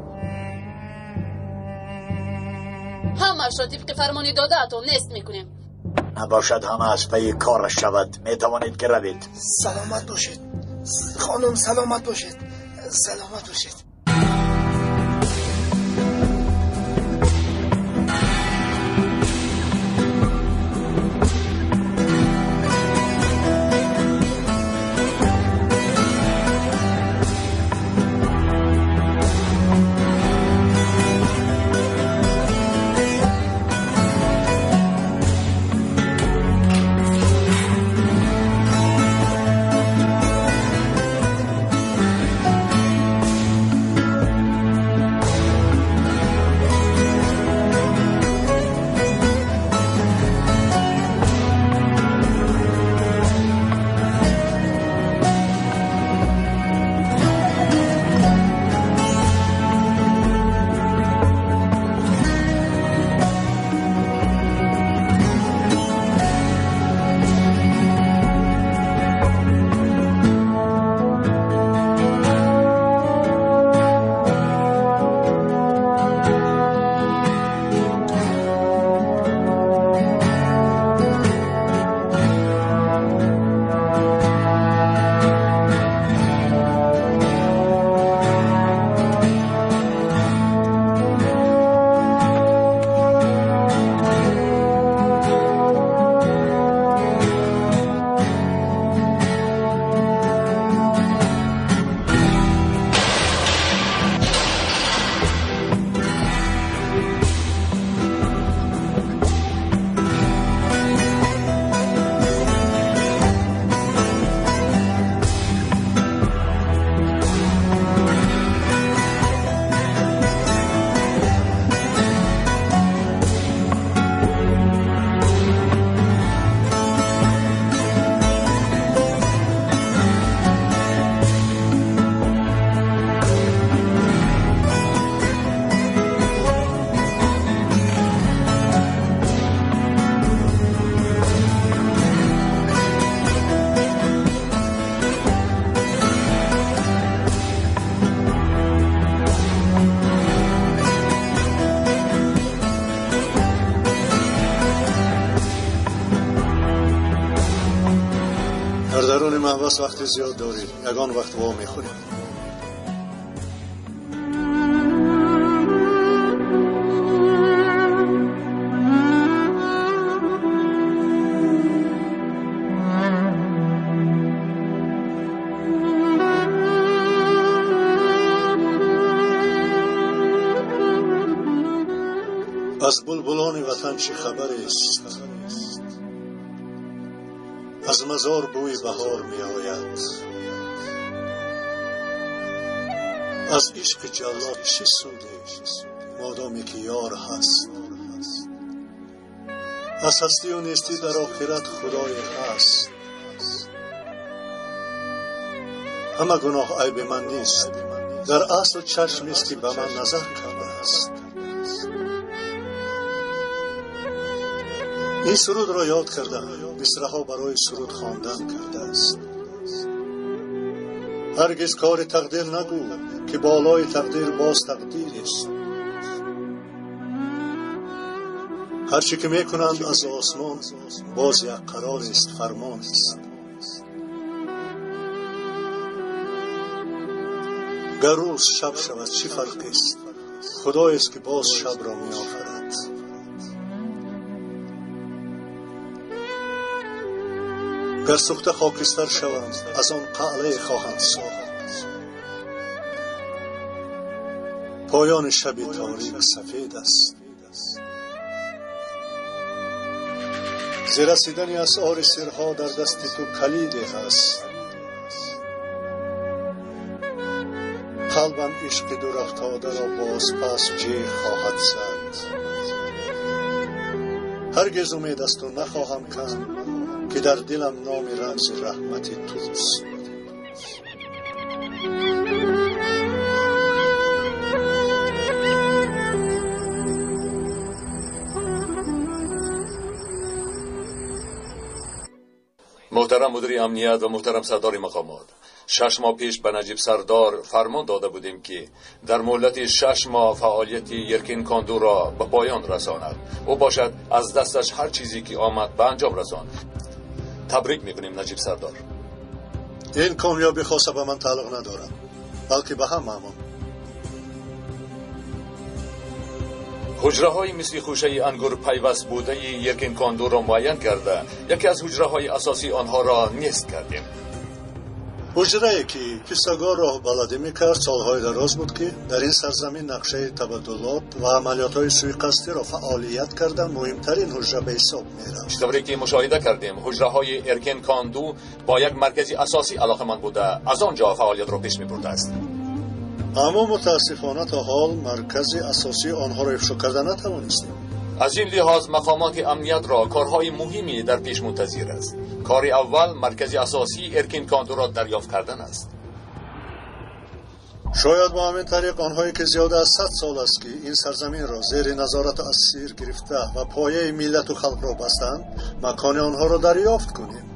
Ҳамаашро тибқи фармони додаатон нест мекунем. Набошад ҳама аз пайи кораш шавад. Метавонед ки равед. Саломат бошед. Хонум, саломат бошед, саломат бошед. Маҳбас вақти зиёд дорем, ягон вақт во мехӯрем. Аз булбулони ватан чӣ хабарест? Аз мазор бӯи баҳор меояд. Аз ишқи ҷаллод чӣ суде, модоме ки ёр ҳаст? Аз ҳастию нестӣ дар охират худое ҳаст. Ҳама гуноҳ айби ман нест, дар асл чашмест ки ба ман назар кардааст. Ин сурудро ёд кардам, мисраҳо барои суруд хондан кардааст. Ҳаргиз кори тақдир нагӯ, ки болои тақдир боз тақдирест. Ҳарчи ки мекунанд аз осмон, боз як қарорест, фармонест. Гар рӯз шаб шавад, чӣ фарқест? Худоест ки боз шабро меофарад. Гар сӯхта хокистар шаванд, аз он қалъае хоҳанд сохт. Поёни шаби торик сафед аст. Зи расидани асъори сирҳо дар дасти ту калиде ҳаст. Қалбам ишқи дурафтодаро бозпас ҷеғ хоҳад зад. Ҳаргиз умед аз ту нахоҳам канд, ки дар дилам номи рамзи раҳмати туст. Муҳтарам мудири амният ва муҳтарам сардори мақомот, 6 моҳ пеш ба Наҷиб сардор фармон дода будем, ки дар муҳлати 6 моҳ фаъолияти Еркин Кондуро ба поён расонад. Ӯ бошад аз дасташ ҳар чизе ки омад ба анҷом расонд. Табрик мекунем, Наҷиб сардор. Ин комёбӣ хоса ба ман тааллуқ надорад, балки ба ҳамаамон. Ҳуҷраҳои мисли хӯшаи ангур пайваст будаи Еркин Кондуро муайян карда, яке аз ҳуҷраҳои асосии онҳоро нест кардем. Ҳуҷрае ки Писагор роҳбаладӣ мекард, солҳои дароз буд ки дар ин сарзамин нақшаи табаддулот ва амалиётҳои суиқасдиро фаъолият карда муҳимтарин ҳуҷра ба ҳисоб мерафт. Чӣ тавре ки мушоҳида кардем, ҳуҷраҳои Эркен Конду бо як маркази асосӣ алоқаманд буда, аз он ҷо фаъолиятро пеш мебурдааст. Аммо мутаассифона то ҳол маркази асосии онҳоро ифшо карда натавонистем. Аз ин лиҳоз мақомоти амниятро корҳои муҳиме дар пеш мунтазир аст. Кори аввал маркази асосии Эркин Кондуро дарёфт кардан аст. Шояд бо ҳамин тариқ онҳое ки зиёда аз 100 сол аст ки ин сарзаминро зери назорату асир гирифта ва пояи миллату халқро бастанд, макони онҳоро дарёфт кунем.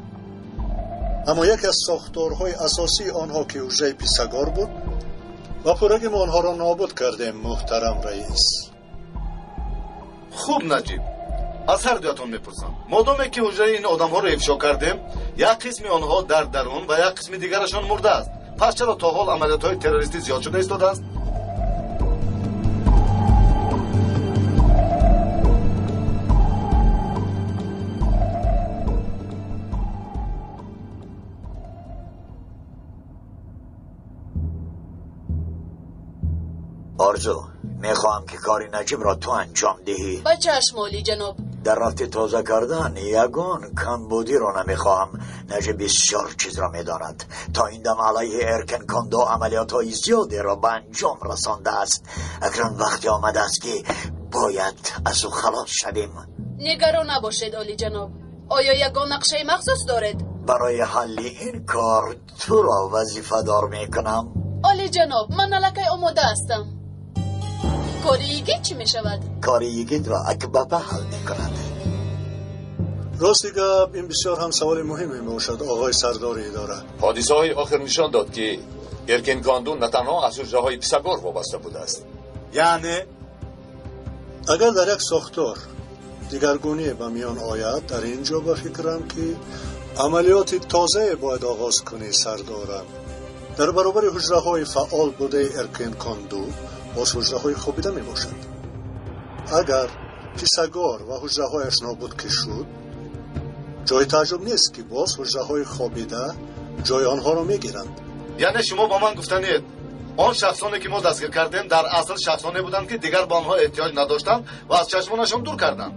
Аммо яке аз сохторҳои асосии онҳо ки ҳуҷраи Писагор буд, ба пуррагӣ мо онҳоро нобуд кардем, муҳтарам раис. Хуб, Наҷиб, аз ҳар дуятон мепурсам. Модоме ки ҳуҷраи ин одамҳоро ифшо кардем, як қисми онҳо дар дарун ва як қисми дигарашон мурдааст. Пас чаро то ҳол амалиётҳои террористӣ зиёд шуда истодааст? Орзу, мехоҳам ки кори Наҷибро ту анҷом диҳӣ. Ба чашм, олӣ ҷаноб. Дар рафти тоза кардан ягон камбудиро намехоҳам. Наҷиб бисёр чизро медонад. То ин дам алайҳи Эркен Кондо амалиётҳои зиёдеро ба анҷом расондааст. Акнун вақте омадааст ки бояд аз ӯ халос шавем. Нигарон набошед, олӣ ҷаноб. Оё ягон нақшаи махсус доред? Барои ҳалли ин кор туро вазифадор мекунам. Олӣ ҷаноб, ман аллакай омода ҳастам. Кори Йигит чӣ мешавад? Кори Йигитро Акбаба ҳал мекунад. Рости гап, ин бисёр ҳам саволи муҳиме мебошад, оғои сардори идора. Ҳодисаҳои охир нишон дод ки Эркен Конду на танҳо аз ҳуҷраҳои Писагор вобаста будааст. Яъне агар дар як сохтор дигаргуние ба миён ояд, дар ин ҷо ба фикрам ки амалиёти тозае бояд оғоз кунӣ, сардорам. Дар баробари ҳуҷраҳои фаъол будаи Эркен Конду боз ҳуҷраҳои хобида мебошад. Агар Писагор ва ҳуҷраҳояш нобуд ки шуд, ҷои таъҷуб нест ки боз ҳуҷраҳои хобида ҷои онҳоро мегиранд. Яъне шумо ба ман гуфтанед, он шахсоне ки мо дастгир кардем дар асл шахсоне буданд ки дигар ба онҳо эҳтиёҷ надоштанд ва аз чашмонашон дур карданд.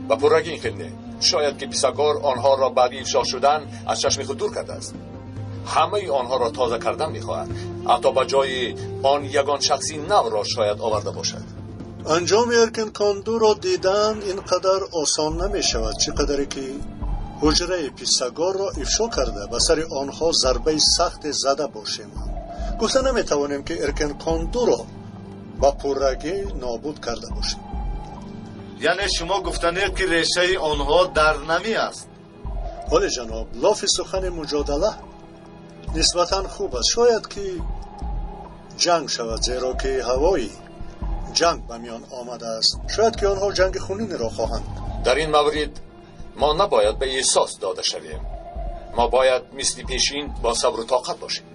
Ба пуррагӣ ин хел не. Шояд ки Писагор онҳоро баъди ифшо шудан аз чашми худ дур кардааст. Ҳамаи онҳоро тоза кардан мехоҳад. Ҳатто ба ҷои он ягон шахси навро шояд оварда бошад. Анҷоми Эркен Кондуро дидан ин қадар осон намешавад, чӣ қадаре ки ҳуҷраи Писагорро ифшо карда ба сари онҳо зарбаи сахте зада бошем. Гуфта наметавонем ки Эркен Кондуро ба пуррагӣ нобуд карда бошем. Яъне шумо гуфтанед ки решаи онҳо дар намӣ аст? Олӣ ҷаноб, лофи сухани муҷодала нисбатан хуб аст. Шояд ки ҷанг шавад, зеро ки ҳавои ҷанг ба миён омадааст. Шояд ки онҳо ҷанги хунинеро хоҳанд. Дар ин маврид мо набояд ба эҳсос дода шавем. Мо бояд мисли пешин бо сабру тоқат бошем.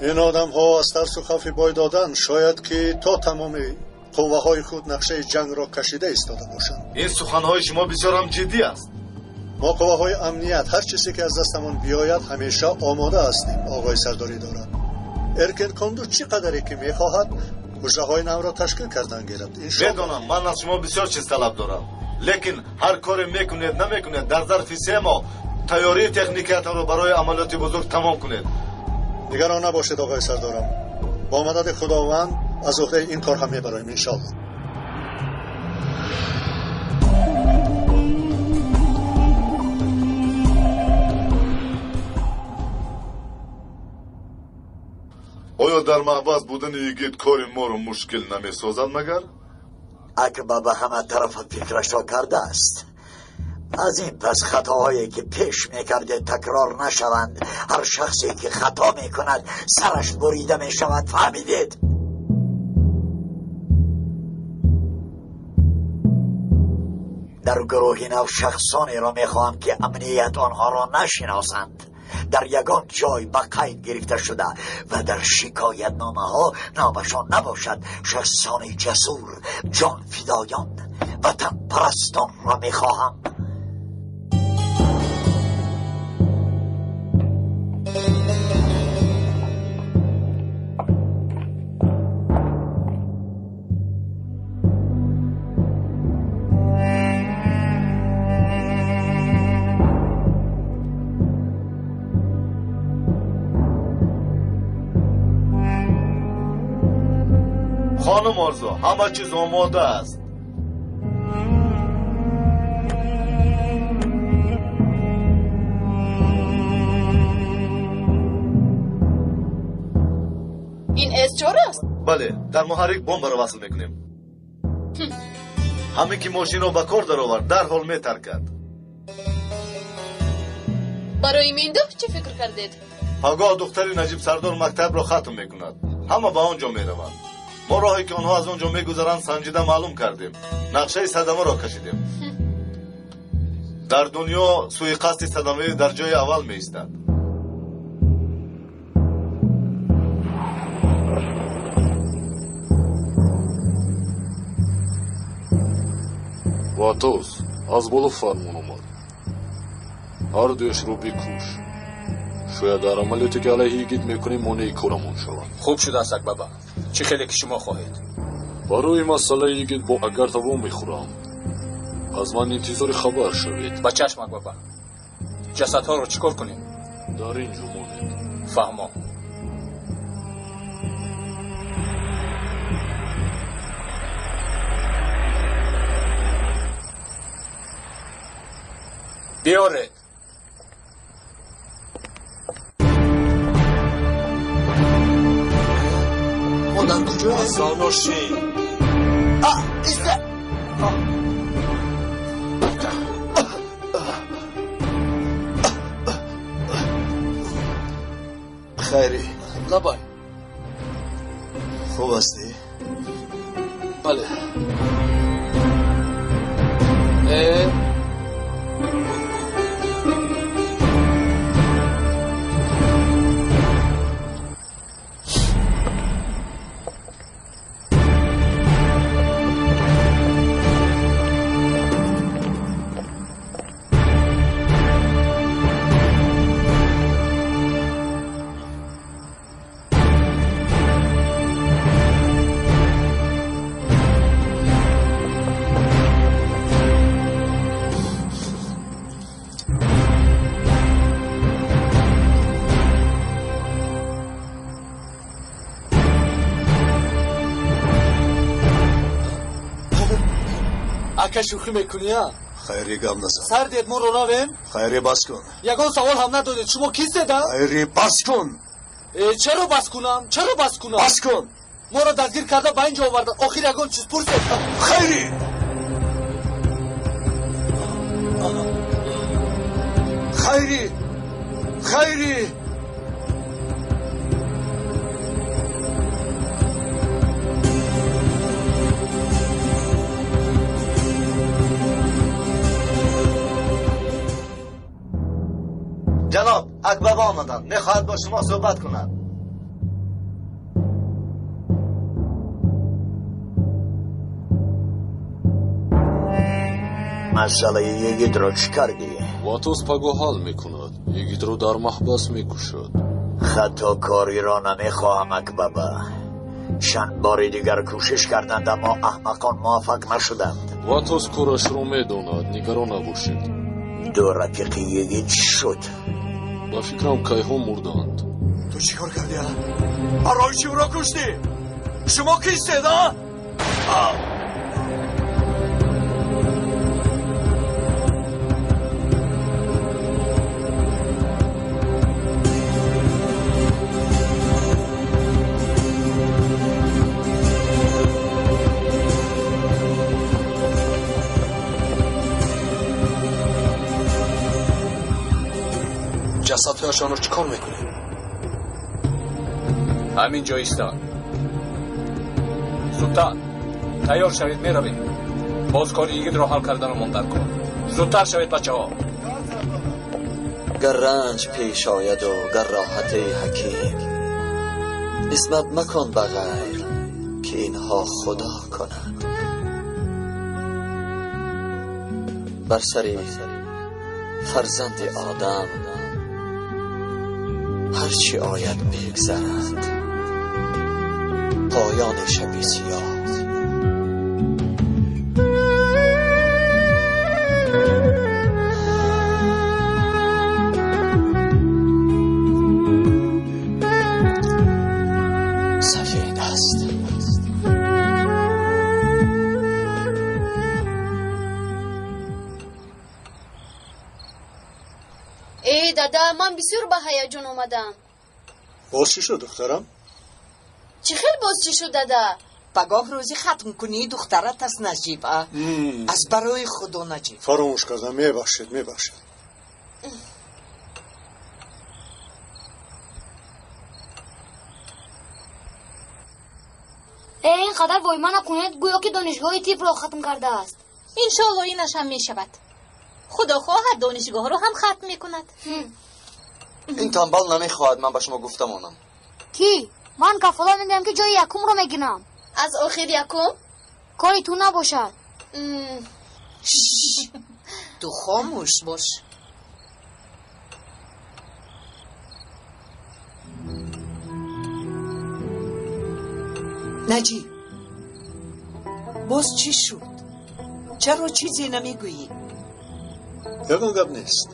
Ин одамҳо аз тарсу хавфи бой додан шояд ки то тамоми қувваҳои худ нақшаи ҷангро кашида истода бошанд. Ин суханҳои шумо бисёр ҳам ҷиддӣ аст. Мо қувваҳои амният ҳар чизе ки аз дастамон биёяд ҳамеша омода ҳастем, оғои сардори идора. Эркен Конду чӣ қадаре ки мехоҳад ҳуҷраҳои навро ташкил кардан гирад. Медонам, ман аз шумо бисёр чиз талаб дорам, лекин ҳар коре мекунед намекунед, дар зарфи 3 моҳ тайёрии техникиятонро барои амалиёти бузург тамом кунед. Нигарон набошед, оғои сардорам. Бо мадади Худованд аз уҳдаи ин кор ҳам мебароем, иншоаллоҳ. Оё дар маҳбас будани Йигит кори моро мушкил намесозад магар? Акба ба ҳама тарафа фикрашро кардааст. Аз ин пас хатоҳое ки пеш мекардед такрор нашаванд. Ҳар шахсе ки хато мекунад сараш бурида мешавад, фаҳмидед? Дар гурӯҳи нав шахсонеро мехоҳам ки амният онҳоро нашиносанд. дар ягон ҷой ба қайд гирифта шуда ва дар шикоятномаҳо номашон набошад, шахсони ҷасур, ҷонфидоён, ватанпарастонро мехоҳам. خانم آرزو، همه چیز آماده است. این S4 است؟ بله، در محرک بمب را وصل میکنیم. همین که ماشین را به کار درآورد در حال میترکد. برای میندو چه فکر کردید؟ پگاه دختر نجیب سردار مکتب را ختم میکند. همه به آنجا میروند. ما راهی که آنها از آنجا میگذرند سنجیده معلوم کردیم. نقشه صدمه را کشیدیم. در دنیا سوی قصد صدمه در جای اول می ایستد. Ватос, аз боло фармон омад. Ҳар дуяшро бикуш. Шояд дар амалиёте ки алайҳи йигит мекунем монеи корамон шавад. Хуб шудааст, Акбаба. Чӣ хеле ки шумо хоҳед. Барои масъалаи йигит бо Агарта вомехӯрам. Аз ман интизори хабар шавед. Ба чашм, Акбаба. Ҷасадҳоро чӣ кор кунем? Дар ин ҷо монед. Фаҳмо. Биёред. мо дар куҷо ҳастем? Зонуши. Иста! Хайри. Лабай. Хуб ҳастӣ? Бале. Ака, шӯхӣ мекунӣ, а? Хайри, гап назан. Сар диед, моро равем? Хайри, бас кун. Ягон савол ҳам надодед. Шумо кистед, а? Хайри, бас кун. Чаро бас кунам? Чаро бас кунам? Бас кун. Моро дастгир карда ба ин ҷо оварданд. Охир ягон чиз пурсед. Хайри! Хайри! Хайри! Ҷаноб, Акбаба омаданд. Мехоҳад бо шумо суҳбат кунад. Масъалаи йигитро чӣ кардӣ? Ватос пагоҳ ҳал мекунад. Йигитро дар маҳбас мекушад. Хатокориро намехоҳам, Акбаба. Чанд бори дигар кӯшиш карданд, аммо аҳмақон муваффақ нашуданд. Ватос корашро медонад, нигарон набошед. Ду рафиқи йигит чӣ шуд? Ба фикрам, кайҳо мурданд. Ту чӣ кор кардӣ, а? Барои чӣ ӯро куштӣ? Шумо кистед, а? ҷасадҳояшонро чӣ кор мекунем? Ҳамин ҷо истад. Зудтар тайёр шавед, меравем. Боз кори йигитро ҳал карданамон дар кор. Зудтар шавед, бачаҳо. Гар ранҷ пеш ояду гар роҳати ҳаким, нисбат макун ба ғайр ки инҳо худо кунад. Бар сари фарзанди одам ҳарчи ояд бигзарад, поёни шаби сиёҳ. سفید است. Эй дада, ман бисёр ба ҳаяҷон омадам. Боз чӣ шуд, духтарам? Чӣ хел боз чӣ шуд, дада? Пагоҳ рӯзи хатмкунии духтарат аст, Наҷиб. Аз барои худо, Наҷиб. Фаромӯш кардам, мебахшед, мебахшед. Э, ин қадар войма накунед, гӯё ки донишгоҳи тибро хатм кардааст. Иншоалло инаш ҳам мешавад. Худо хоҳад донишгоҳро ҳам хатм мекунад. Ин танбал намехоҳад ман ба шумо гуфта монам. Кӣ? Ман кафолат медиҳам ки ҷои якумро мегирам. Аз охир якум? Кори ту набошад. Ту хомӯш бош. Наҷиб, боз чӣ шуд? Чаро чизе намегӯӣ? Ягон гап нест.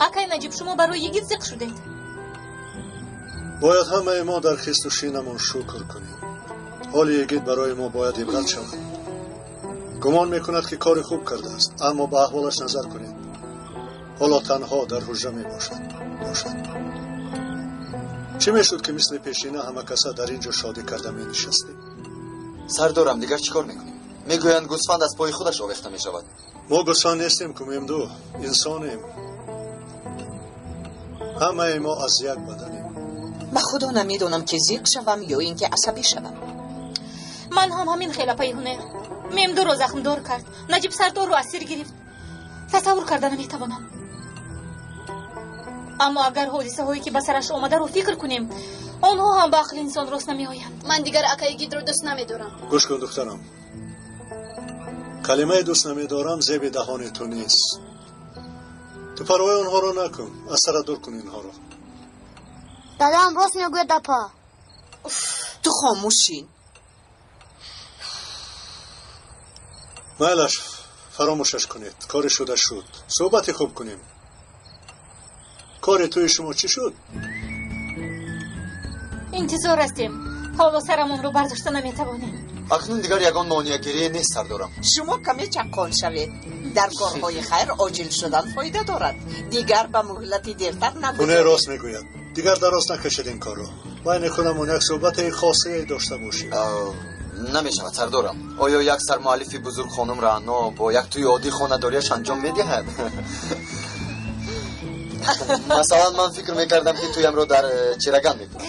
Акай Наҷиб, шумо барои йигит зиқ шудед. Бояд ҳамаи мо дар хисту шинамон шукр кунем. Ҳоли йигит барои мо бояд ибрат шавад. Гумон мекунад ки кори хуб кардааст, аммо ба аҳволаш назар кунед. Ҳоло танҳо дар ҳуҷра мебошад. Бошад. Чӣ мешуд ки мисли пешина ҳама каса дар ин ҷо шодӣ карда менишастем? Сардорам, дигар чӣ кор мекунем? Мегӯянд гӯсфанд аз пои худаш овехта мешавад. Мо гӯсфанд нестем, кумемду, инсонем. Ҳамаи мо аз як баданем. Ба худо намедонам ки зиқ шавам ё ин ки асабӣ шавам. Ман ҳам ҳамин хел, апаи ҳунер. Мемдуро захмдор кард, Наҷиб сардорро асир гирифт. Тасаввур карда наметавонам. Аммо агар ҳодисаҳое ки ба сараш омадаро фикр кунем, онҳо ҳам ба ақли инсон рост намеоянд. Ман дигар акаи гидро дӯст намедорам. Гӯш кун, духтарам. Калимаи дӯст намедорам зеби даҳони ту нест. Ту парвои онҳоро накун, аз сара дур кун инҳоро. Дадаам рост мегӯяд, апа. Ту хомӯшӣ. Майлаш, фаромӯшаш кунед. Кори шуда шуд. Суҳбати хуб кунем. Кори тӯи шумо чӣ шуд? Интизор ҳастем. Ҳоло сарамонро бардошта наметавонем. Акнун дигар ягон монеагирие нест, сардорам. Шумо каме чаққон шавед. Дар корҳои хайр оҷил шудан фоида дорад. Дигар ба муҳлати дертар нагузоред. Ҳунер рост мегӯяд. Дигар дароз накашед ин корро. Байни худамон як суҳбати хосие дошта бошем. Намешавад, сардорам. Оё як сармуаллифи бузург хонум Раъно бо як тӯи оддӣ хонадориаш анҷом медиҳад? Масалан, ман фикр мекардам ки тӯямро дар Чираган мекунам.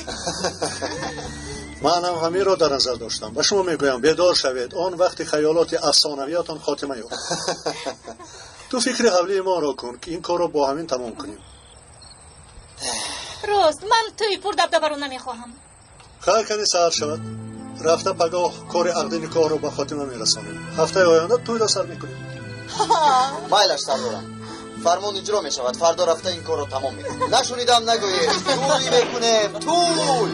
Манам ҳаминро дар назар доштам. Ба шумо мегӯям, бедор шавед. Он вақти хаёлоти афсонавиятон хотима ёфт. Ту фикри ҳавлии моро кун ки ин корро бо ҳамин тамом кунем. Рост, ман тӯи пурдабдабаро намехоҳам. Хайр, кани саҳар шавад. Рафта пагоҳ кори ақди никоҳро ба хотима мерасонем. Ҳафтаи оянда тӯйро сар мекунем. Майлаш, сардорам. Фармон иҷро мешавад. Фардо рафта ин корро тамом мекунем. Нашунидам нагӯед. Тӯй мекунем, тӯй.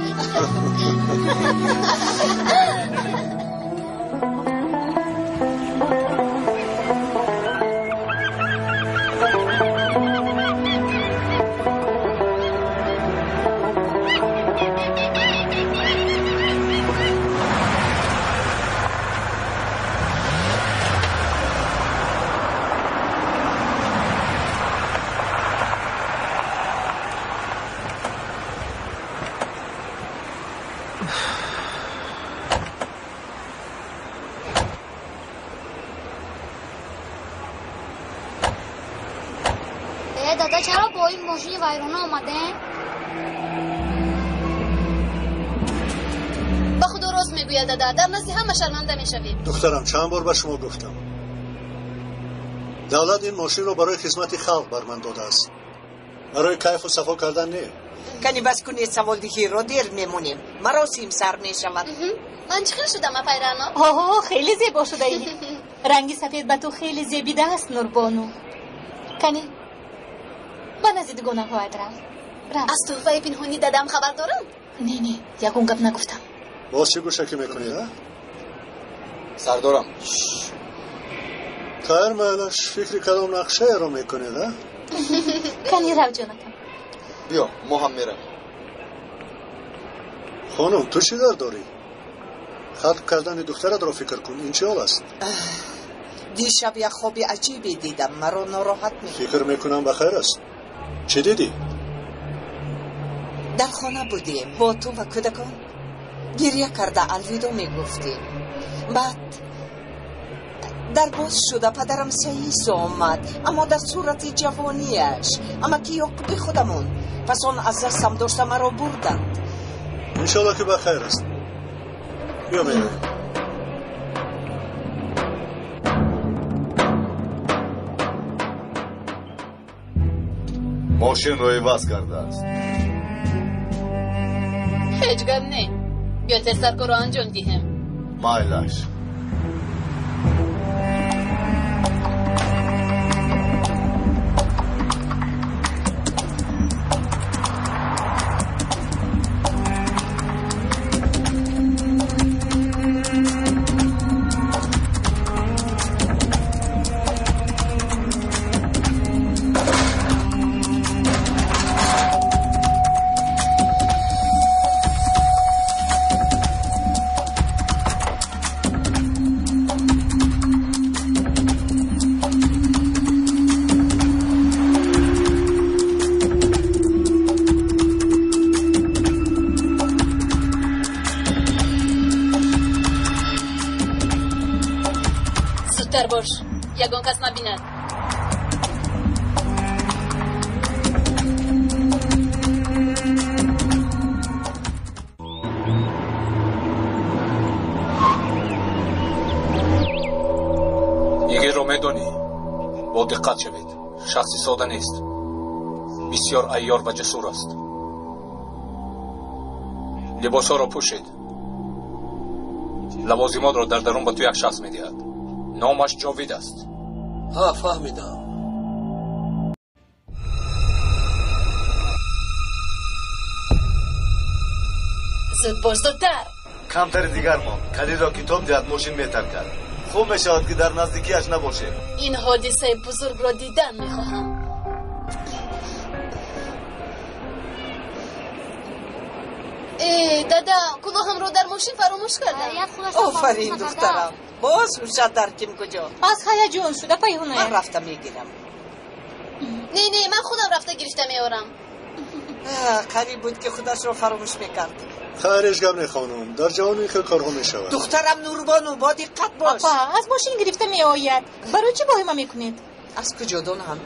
Дада, чаро бо ин мошини вайрона омадем? Ба Ба худо рост мегӯяд дада, дар назди ҳама шарманда мешавем. Духтарам, чанд бор ба шумо гуфтам. Давлат ин мошинро барои хизмати халқ бар ман додааст. Барои кайфу сафо кардан не. Кани бас кунед саволдиҳиро, дер мемонем. Маросим сар мешавад. Ман чӣ хел шудам, апай Рано? Оҳо, хеле зебо шудаӣ. Ранги сафед ба ту хеле зебидааст, Нурбону. Кани, ба назди дугонаҳоят рав. Рав. Аз тӯҳфаи пинҳонӣ дадам хабар дорам? Не, не, ягон гап нагуфтам. Боз чӣ гӯшакӣ мекунед, а? Сардорам. Хайр, майлаш, фикри кадом нақшаеро мекунед, а? Кани рав, ҷонакам. Биё, мо ҳам меравем. Хонум, ту чӣ дар дорӣ? Хатм кардани духтаратро фикр кун, ин чӣ ҳол аст? Дишаб як хоби аҷибе дидам, маро нороҳат мекард. Фикр мекунам ба хайр аст. Чӣ дидӣ? Дар хона будем бо ту ва кӯдакон. Гирья карда алвидо мегуфтем. Баъд дар боз шуда падарам Саисо омад, аммо дар сурати ҷавонияш, амаки Ёқуби худамон. Пас он аз дастам дошта маро бурданд. Иншолло ки ба хайр аст. Биё меравем. Мошинро иваз кардааст. Ҳеҷ гап не. Биё тезтар корро анҷом диҳем. Майлаш. Зудтар бош, ягон кас набинад. Игирро медонӣ? Бо диққат шавед. Шахси сода нест. Бисёр айёр ва ҷасур аст. Либосҳоро пӯшед. Лавозимотро дар дарун ба ту як шахс медиҳад. Номаш Ҷовид аст. Ҳа, фаҳмидам. Зуд бош, зудтар. Камтари дигар монд. Калидро китоб диҳад, мошин метаркад. Хуб мешавад ки дар наздикиаш набошем. Ин ҳодисаи бузургро дидан мехоҳам. Э, дада, кулоҳамро дар мошин фаромӯш кардам. Офарин, духтарам. Боз ҳушат дар ким куҷо? Аз ҳаяҷон шуда пайҳуна. Ман рафта мегирам. Не, не, ман худам рафта гирифта меорам. Қариб буд ки худашро фаромӯш мекард. Хайр, ҳеҷ гап не, хонум. Дар ҷавони ин хел корҳо мешавад. Духтарам Нурбону, бо диққат бош. Апа, аз мошин гирифта меояд. Барои чӣ воҳима мекунед? Аз куҷо донам?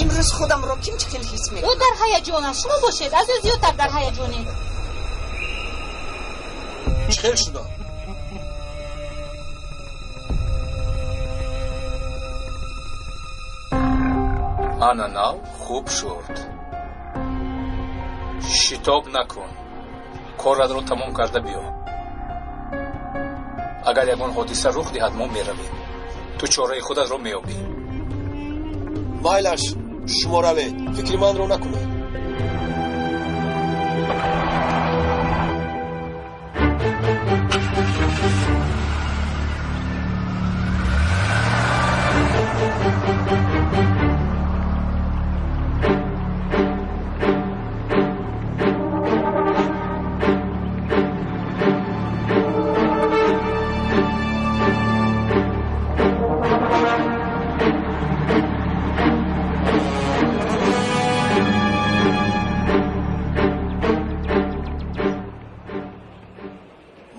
Имрӯз худамро ким чӣ хел ҳис мекунам? Ӯ дар ҳаяҷон аст. Шумо бошед, аз ӯ зиёдтар дар ҳаяҷонед. Чӣ хел шудам? Ана нав хуб шуд. Шитоб накун. Коратро тамом карда биё. Агар ягон ҳодиса рух диҳад, мо меравем. Ту чораи худатро меёбӣ. Майлаш, шумо равед. Фикри манро накунед.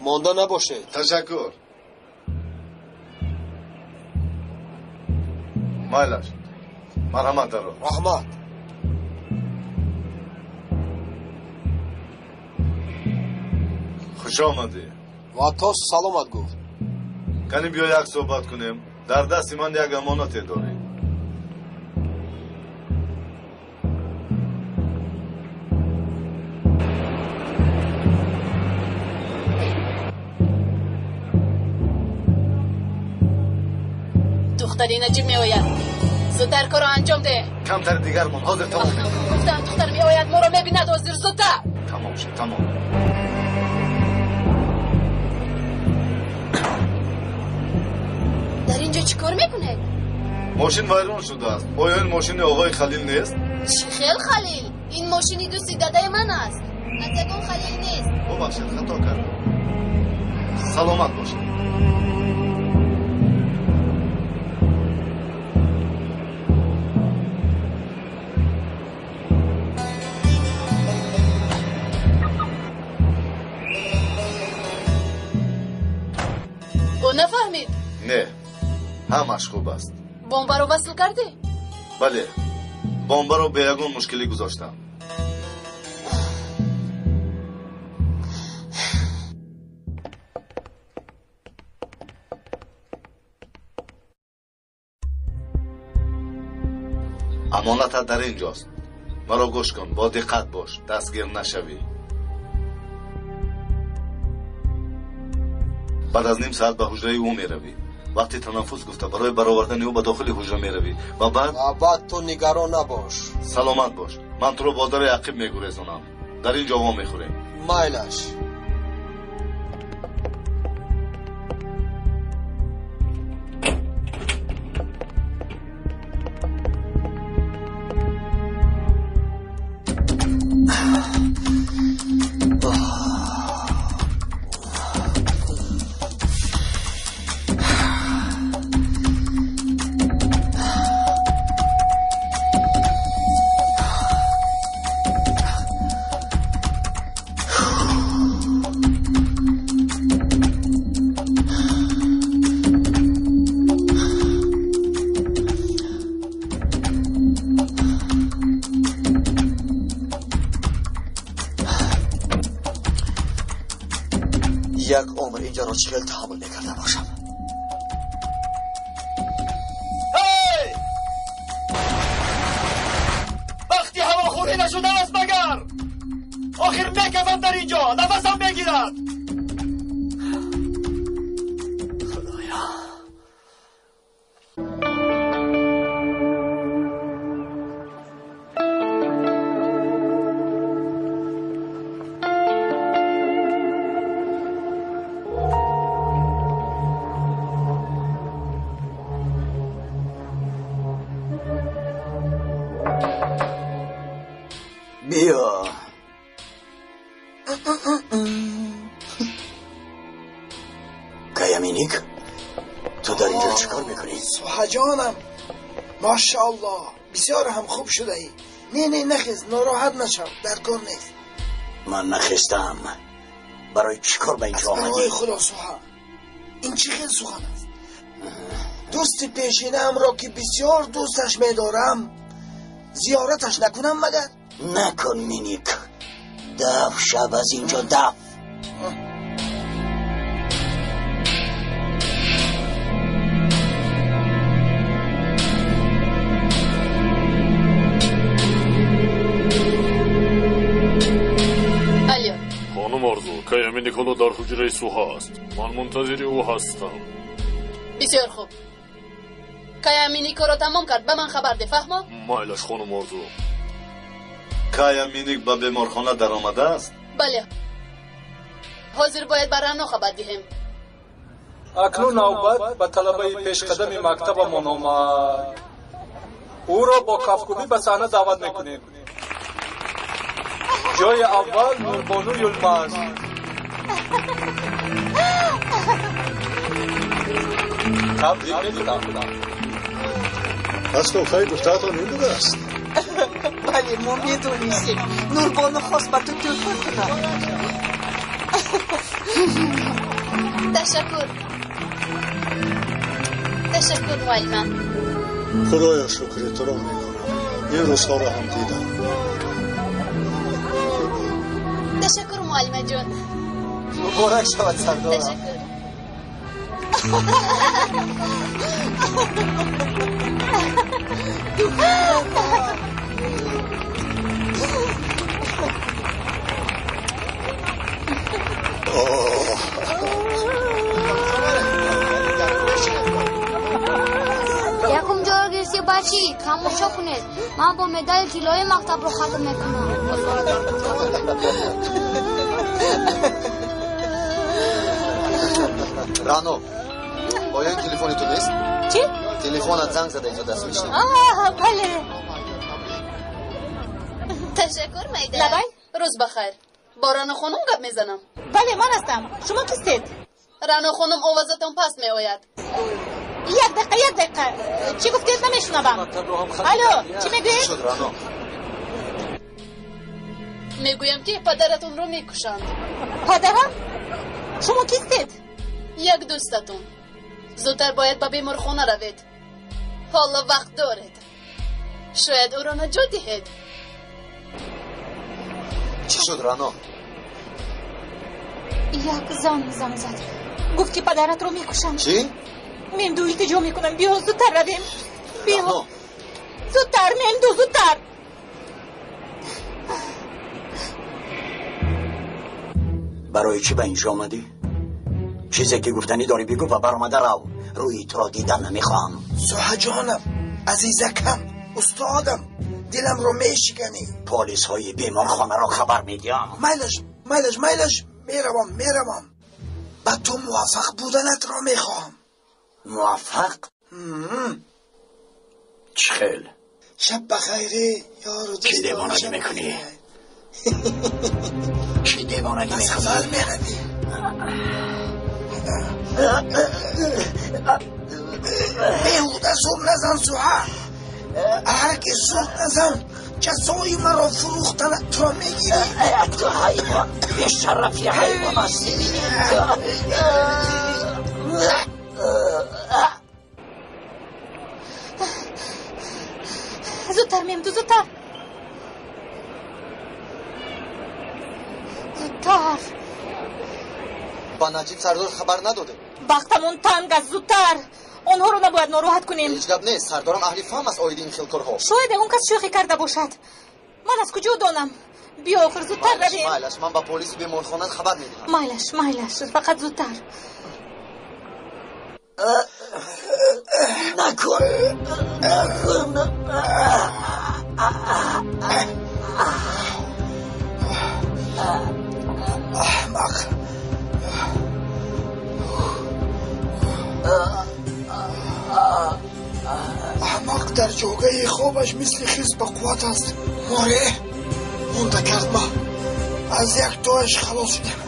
Монда набошед. Ташаккур. Майлаш, марҳамат даро. Раҳмат. Хуш омадӣ. Ва то саломат гуфт. Кани биё як суҳбат кунем. Дар дасти ман як амонате дорӣ. Духтари Наҷиб меояд. Зудтар корро анҷом деҳ. Камтар дигар мон, ҳозир тамом мекунам. Гуфтам духтар меояд, моро мебинад, ҳозир зудтар. Тамом шуд, тамом. Дар инҷо чӣ кор мекунед? Мошин вайрон шудааст. Оё ин мошини оғои Халил нест? Чӣ хел Халил? Ин мошини дӯсти дадаи ман аст. Аз ягон Халил нест. Бубахшед, хато кардам. Саломат бошед. Ӯ нафаҳмид? Не, ҳамаш хуб аст. Бомбаро васл кардӣ? Бале, бомбаро бе ягон мушкилӣ гузоштам. Амонатат дар ин ҷост. Маро гӯш кун, бо диққат бош, дастгир нашавӣ. Баъд аз ним соат ба ҳуҷраи ӯ меравӣ. Вақти танаффус гуфта барои баровардани ӯ ба дохили ҳуҷра меравӣ ва баъд ва баъд ту нигарон набош. Саломат бош. Ман туро бо дари ақиб мегурезонам. Дар ин ҷо вомехӯрем. Майлаш. Як умр инҷоро чӣ хел таҳаммул мекарда бошам? Вақти ҳавохӯрӣ нашудааст магар? Охир мекафам дар инҷо, нафасам мегирад. Худоё. Биё. Каяминик, ту дар инҷо чӣ кор мекунӣ? Суҳаҷонам, машааллоҳ, бисёр ҳам хуб шудаӣ. Не, не, нахез, нороҳат нашав, дар кор нест. Ман нахестам. Барои чӣ кор ба инҷо омадӣ? Аз барои Худо, Суҳа, ин чӣ хел сухан аст? Дӯсти пешинаамро ки бисёр дӯсташ медорам, зиёраташ накунам магар? Накун, Миник. Даф шав аз инҷо, даф. Алло. Хонум Орзу, Каяминик ҳоло дар ҳуҷраи Суҳа аст. Ман мунтазири ӯ ҳастам. Бисёр хуб. Каяминик корро тамом кард, ба ман хабар деҳ, фаҳмо? Майлаш, хонум Орзу. Каяминик ба беморхона даромадааст? Бале. Ҳозир бояд ба Рано хабар диҳем. Акнун навбат ба талабаи пешқадами мактабамон омад. Ӯро бо кафкӯбӣ ба саҳна даъват мекунем. Ҷои аввал Нурбону Юлмаз. Табрик мекунам. Пас тӯҳфаи гуфтаатон ин будааст? Бале, мо медонистем. Нурбону хост ба ту тӯҳфа кунад. Ташаккур. Ташаккур, муаллима. Худоё, шукри туро мекунам. Ин рӯзҳоро ҳам дидам. Ташаккур, муаллимаҷон. Муборак шавад сардорам. Якум ҷоро гирифти бачи, тамошо кунед. Ман бо медали тиллои мактабро хатм мекунам. Рано, оё ин телефони ту нест? Чӣ? Телефонат занг зада иҷодаст, мешнавӣ? Бале. Ташаккур, Майда. Лабай? Рӯз бахайр. Бо Рано хонум гап мезанам. Бале, ман ҳастам. Шумо кистед? Рано хонум, овозатон паст меояд. Як дақиқа, як дақиқа. Чӣ гуфтед, намешунавам. Алло, чӣ мегӯед? Шуд, Рано? Мегӯям, ки падаратонро мекушанд. Падарам? Шумо кистед? Як дӯстатон. Зудтар бояд ба беморхона равед. Ҳоло вақт доред. Шояд ӯро наҷот диҳед. Чӣ шуд, Рано? Як зан занг зад. Гуфт, ки падаратро мекушанд. Чӣ? Мемду, илтиҷо мекунам, биё, зудтар равем. Биё. Зудтар, Мемду, зудтар. Барои чӣ ба инҷо омадӣ? Чизе ки гуфтанӣ дорӣ бигӯ ва баромада рав. Рӯи туро дидан намехоҳам. Соҳаҷонам, азизакам, устодам, диламро мешиканӣ. Полисҳои беморхонаро хабар медиҳам. Майлаш, майлаш, майлаш, меравам, меравам. Ба ту муваффақ буданатро мехоҳам. Муваффақ? Чӣ хел? Шаб бахайре, ёру Чӣ девонагӣ мекунӣ? Чӣ девонагӣ Ба мекунӣ? сафар меравӣ. Беҳуда зур назан, Суҳа. Ҳаргиз зур назан. Ҷазои маро фурӯхтанатро мегирӣ. Ту ҳайвон, бешарафи ҳайвон ҳастӣ. Зудтар, Мемду, зудтар. Зудтар. Ба Наҷиб сардор хабар надодем. Бахтамон танг аст, зудтар. Онҳоро набояд нороҳат кунем. Ҳеҷ гап нест, сардорам аҳли фаҳм аст оиди ин хел корҳо. Шояд он кас шӯхӣ карда бошад. Ман аз куҷо донам? Биё, охир, зудтар равем. Майлаш, ман ба полиси беморхона хабар медиҳам. Майлаш, майлаш, фақат зудтар. Накун, накун. Аҳмақ. Аҳмақ дар ҷогаи хобаш мисли хирс ба қувват аст. Море, монда кард ма. Аз як тояш халос шудем.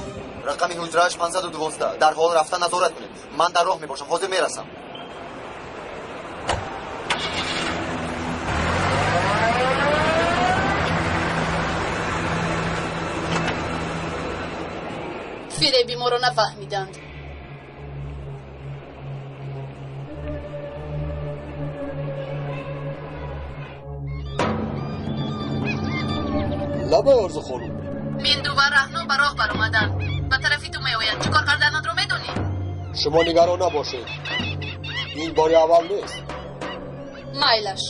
Рақами ҳуҷрааш 512. Дар ҳол рафта назорат кунед. Ман дар роҳ мебошам, ҳозир мерасам. Фиреби моро нафаҳмиданд. Лабай, Орзу хонум. Минду ва Раҳно ба роҳ баромаданд. Ба тарафи ту меоянд. Чӣ кор карданатро медонӣ? Шумо нигарон набошед. Ин бори аввал нест. Майлаш.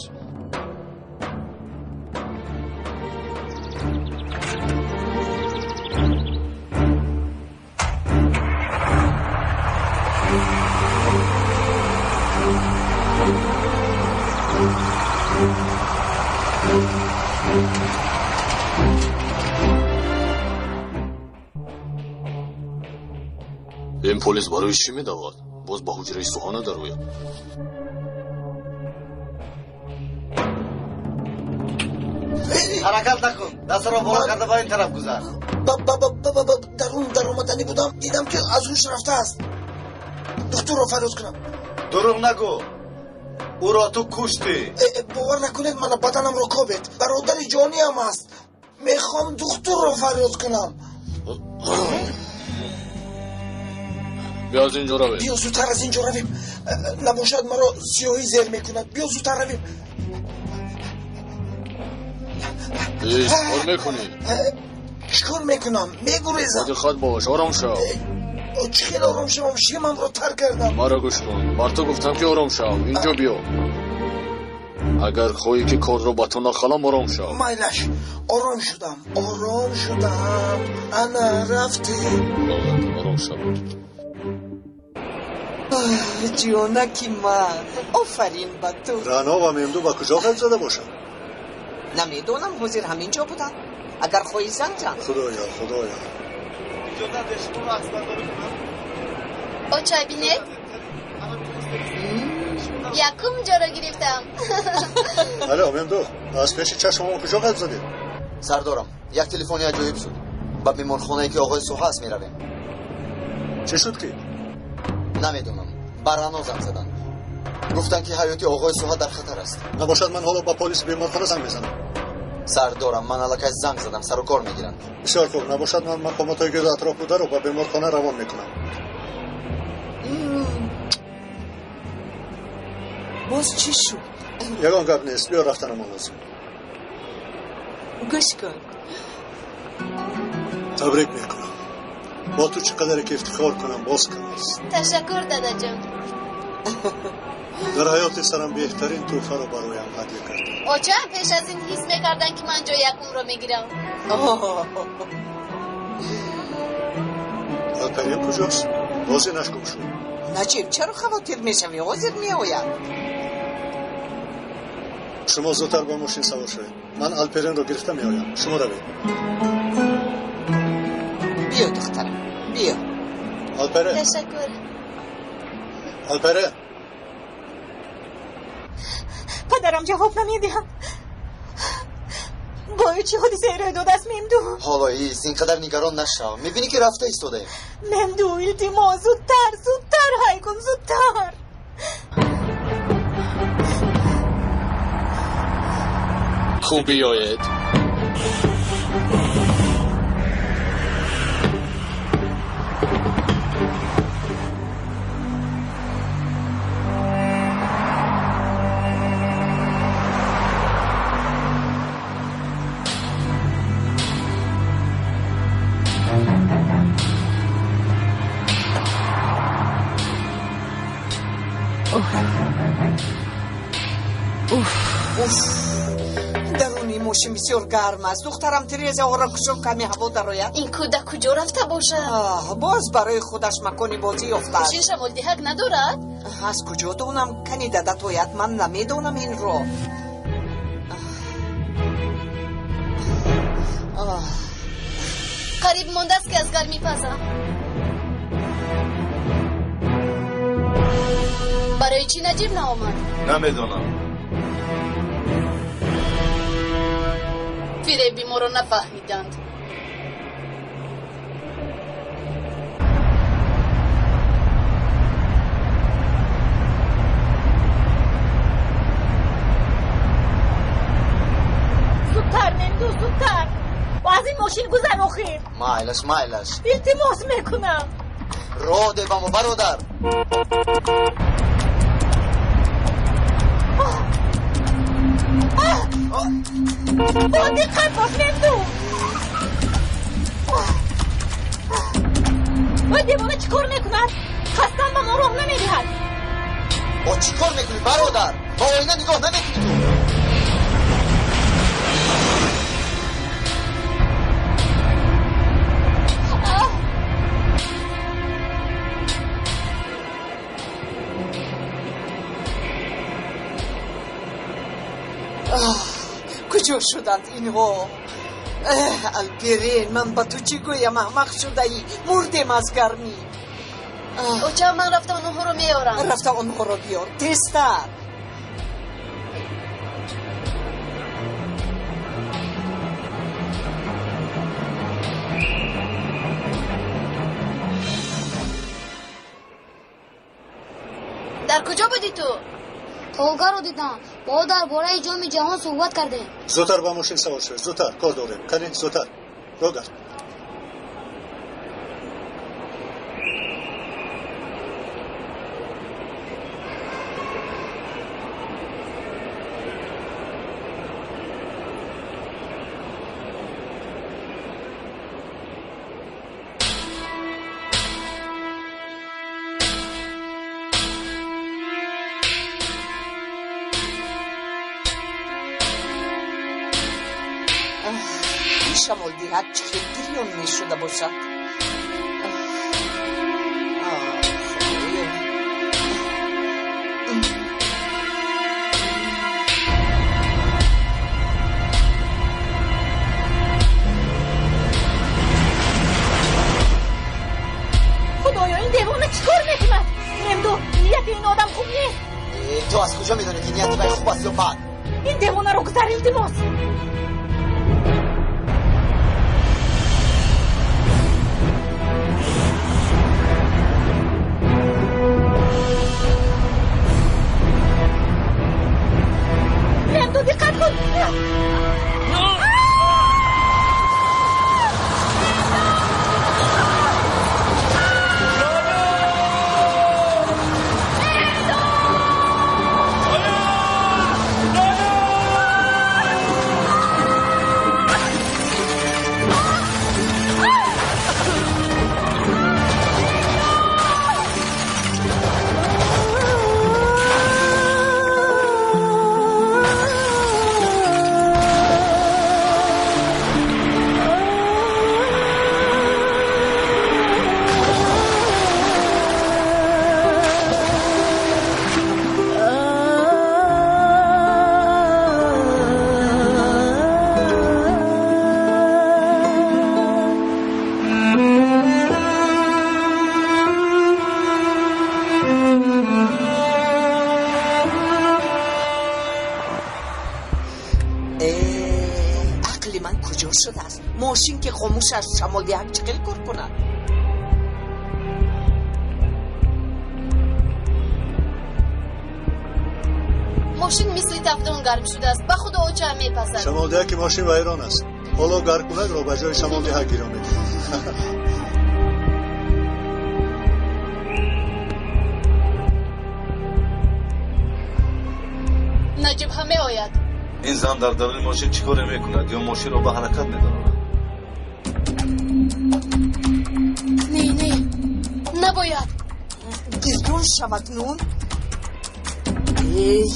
Ин полис барои чӣ медавад? Боз ба ҳуҷраи Суҳана дарояд. Ҳаракат накун. Дастро боло карда ба ин тараф гузар. Дарун даромаданӣ будам, дидам, ки аз ҳуш рафтааст. Духтурро фарёд кунам. Дурӯғ нагӯ. Ӯро ту куштӣ. Бовар накунед, мана баданамро кобед. Бародари ҷониам аст. Мехоҳам духтурро фарёд кунам. Биё аз инҷо равем. Биё зудтар аз инҷо равем. Набошад маро сиёҳӣ зер мекунад. Биё зудтар равем. Эй, чӣ кор мекунӣ? Чӣ кор мекунам? Мегурезам. Диққат бош, ором шав. Чӣ хел ором шавам? Шимамро тар кардам. Маро гӯш кун. Бар ту гуфтам ки ором шав. Инҷо биё. Агар хоҳӣ ки корро ба ту нахалам, ором шав. Майлаш, ором шудам, ором шудам. Ана рафтем. Ором шав. Ҷонаки ман, офарин ба ту. Рано ва Мемду ба куҷо ғайб зада бошанд? Намедонам, ҳозир ҳамин ҷо буданд. Агар хоҳӣ занг зан. Худоё, худоё. Оча, бинед, якум ҷоро гирифтам. Алло, Мемду, аз пеши чашмамон куҷо ғайб задед? Сардорам, як телефони аҷоиб шуд. Ба беморхонае ки оғои Суҳа аст меравем. Чӣ шуд ки? Намедонам. Ба Рано занг заданд. Гуфтанд ки ҳаёти оғои Суҳа дар хатар аст. Набошад, ман ҳоло ба полиси беморхона занг мезанам. Сардорам, ман аллакай занг задам, сару кор мегиранд. Бисёр хуб, набошад, ман мақомотҳои гирду атроф бударо ба беморхона равон мекунам. Боз чӣ шуд? Ягон гап нест, биё рафтанамон лозим. Гӯш кун. Табрик мекунам. Бо ту чӣ қадаре ки ифтихор кунам, боз кам аст. Ташаккур, дадаҷон. Дар ҳаёти сарам беҳтарин тӯҳфаро бароям ҳадя кардӣ. Очаам пеш аз ин ҳис мекарданд ки ман ҷои якумро мегирам. Алпарин куҷост? Боз инаш гум шуд. Наҷиб, чаро хавотир мешавӣ? Ҳозир меояд. Шумо зудтар ба мошин савор шавед. Ман Алперинро гирифта меоям. Шумо равед. Биё, духтарам, биё. Алпере. Ташаккур. Алпере. Падарам ҷавоб намедиҳад. Бояд чӣ ҳодисае рӯй додааст, Мемду? Ҳоло ис, ин қадар нигарон нашав. Мебинӣ ки рафта истодаем. Мемду, илтимос, зудтар, зудтар ҳай кун, зудтар. Хуб биёед. Даруни мошин бисёр гарм аст. Духтарам, тирезаҳоро кушод, каме ҳаво дарояд. Ин кӯдак куҷо рафта бошад? Боз барои худаш макони бозӣ ёфтааст. Мошин шамолдиҳак надорад? Аз куҷо донам? Кани дадат ояд, ман намедонам инро. Қариб мондааст ки аз гармӣ пазам. Барои чӣ Наҷиб наомад? Намедонам. Фиреби моро нафаҳмиданд. Зудтар, Мемду, зудтар. Аз ин мошин гузар охир. Майлаш, майлаш. Илтимос мекунам. Роҳ де ба мо, бародар. Бо диққат бош, Мемду. Ой, девона чӣ кор мекунад? Қасдан ба мо роҳ намедиҳад. Бо чӣ кор мекунӣ, бародар? Ба оина нигоҳ намекунӣ ту? Куҷо шуданд инҳо? Алперин, ман ба ту чӣ гӯям? Аҳмақ шудаӣ, мурдем аз гармӣ. Оча, ман рафта онҳоро меорам. Рафта онҳоро биёр, тезтар. Дар куҷо будӣ ту? Толгаро дидам. Бо ӯ дар бораи ҷоми ҷаҳон суҳбат кардем. Зудтар ба мошин савор шавед, зудтар, кор дорем. Кани, зудтар. Рогард. Шамолдиҳак чӣ хел гирён мешуда бошад. Худоё, ин девона чӣ кор мекунад? Мемду, нияти ин одам хуб нест. Ту аз куҷо медонӣ, ки нияти вай хуб аст ё бад? Ин девонаро гузар, илтимос. Мемду, диққат кун. Мошин ки хомӯш аст, шамолдиҳак чӣ хел кор кунад? Мошин мисли тафдон гарм шудааст, ба худо оча мепазад. Шамолдиҳаки мошин вайрон аст. Ҳоло гармкунакро ба ҷои шамолдиҳак гиро медиҳем. Наҷиб ҳам меояд. Ин зан дар даруни мошин чӣ коре мекунад ё мошинро ба ҳаракат медарорад? Не, не, набояд. Гирдон шавад нун. Эй.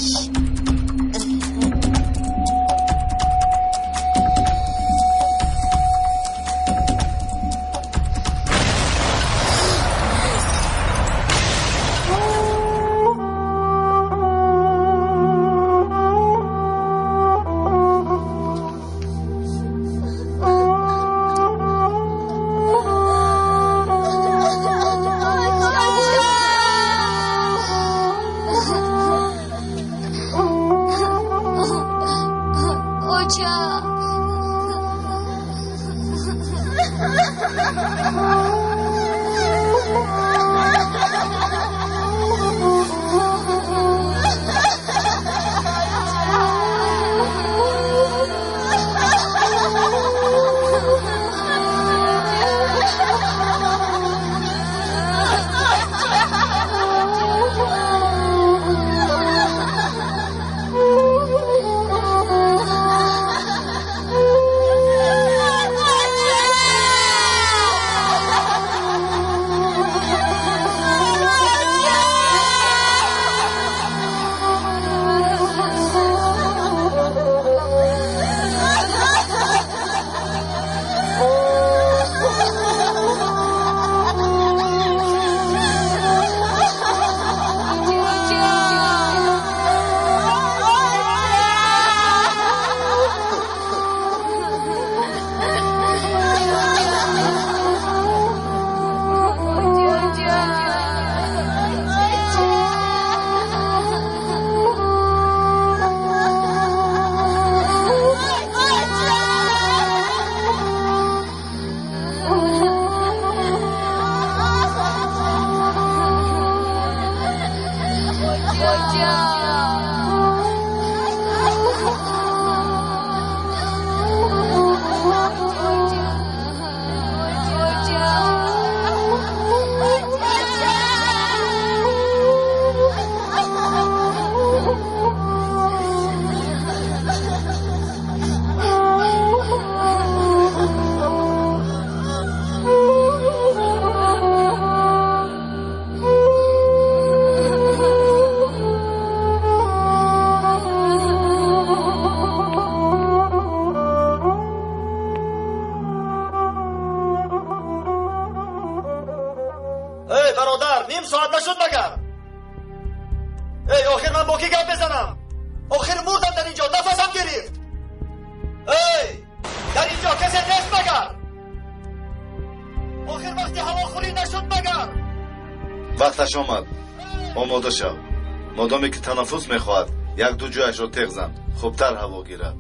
Ним соат нашуд магар? Эй, охир ман бо кӣ гап мезанам? Охир мурдам дар инҷо, нафасам гирифт. Эй, дар инҷо касе нест магар? Охир вақти ҳавохӯрӣ нашуд магар? Вақташ омад. Омода шав. Модоме ки танаффус мехоҳад, як-ду ҷояшро теғ зан, хубтар ҳаво гирад.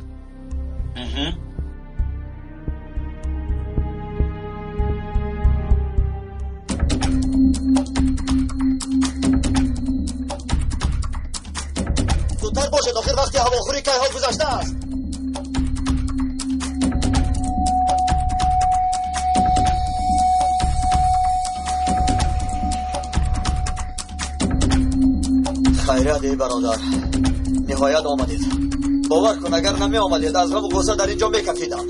Зудтар бошед, охир вақти ҳавохӯрӣ кайҳо гузаштааст. Хайрият, эй бародар, ниҳоят омадед. Бовар кун, агар намеомадед, аз ғаму ғусса дар инҷо мекафидам.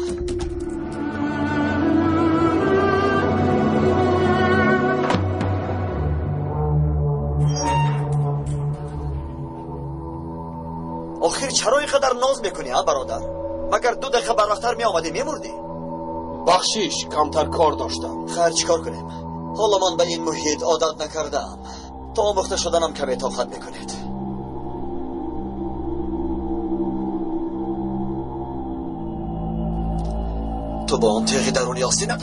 Охир чаро ин қадар ноз мекунӣ, а бародар? Магар 2 дақиқа барвақттар меомадӣ, мемурдӣ? Бахшиш, камтар кор доштам. Хайр, чӣ кор кунем? Ҳоло ман ба ин муҳит одат накардаам. То омӯхта шуданам каме тоқат мекунед. Ту бо он теғи даруни остина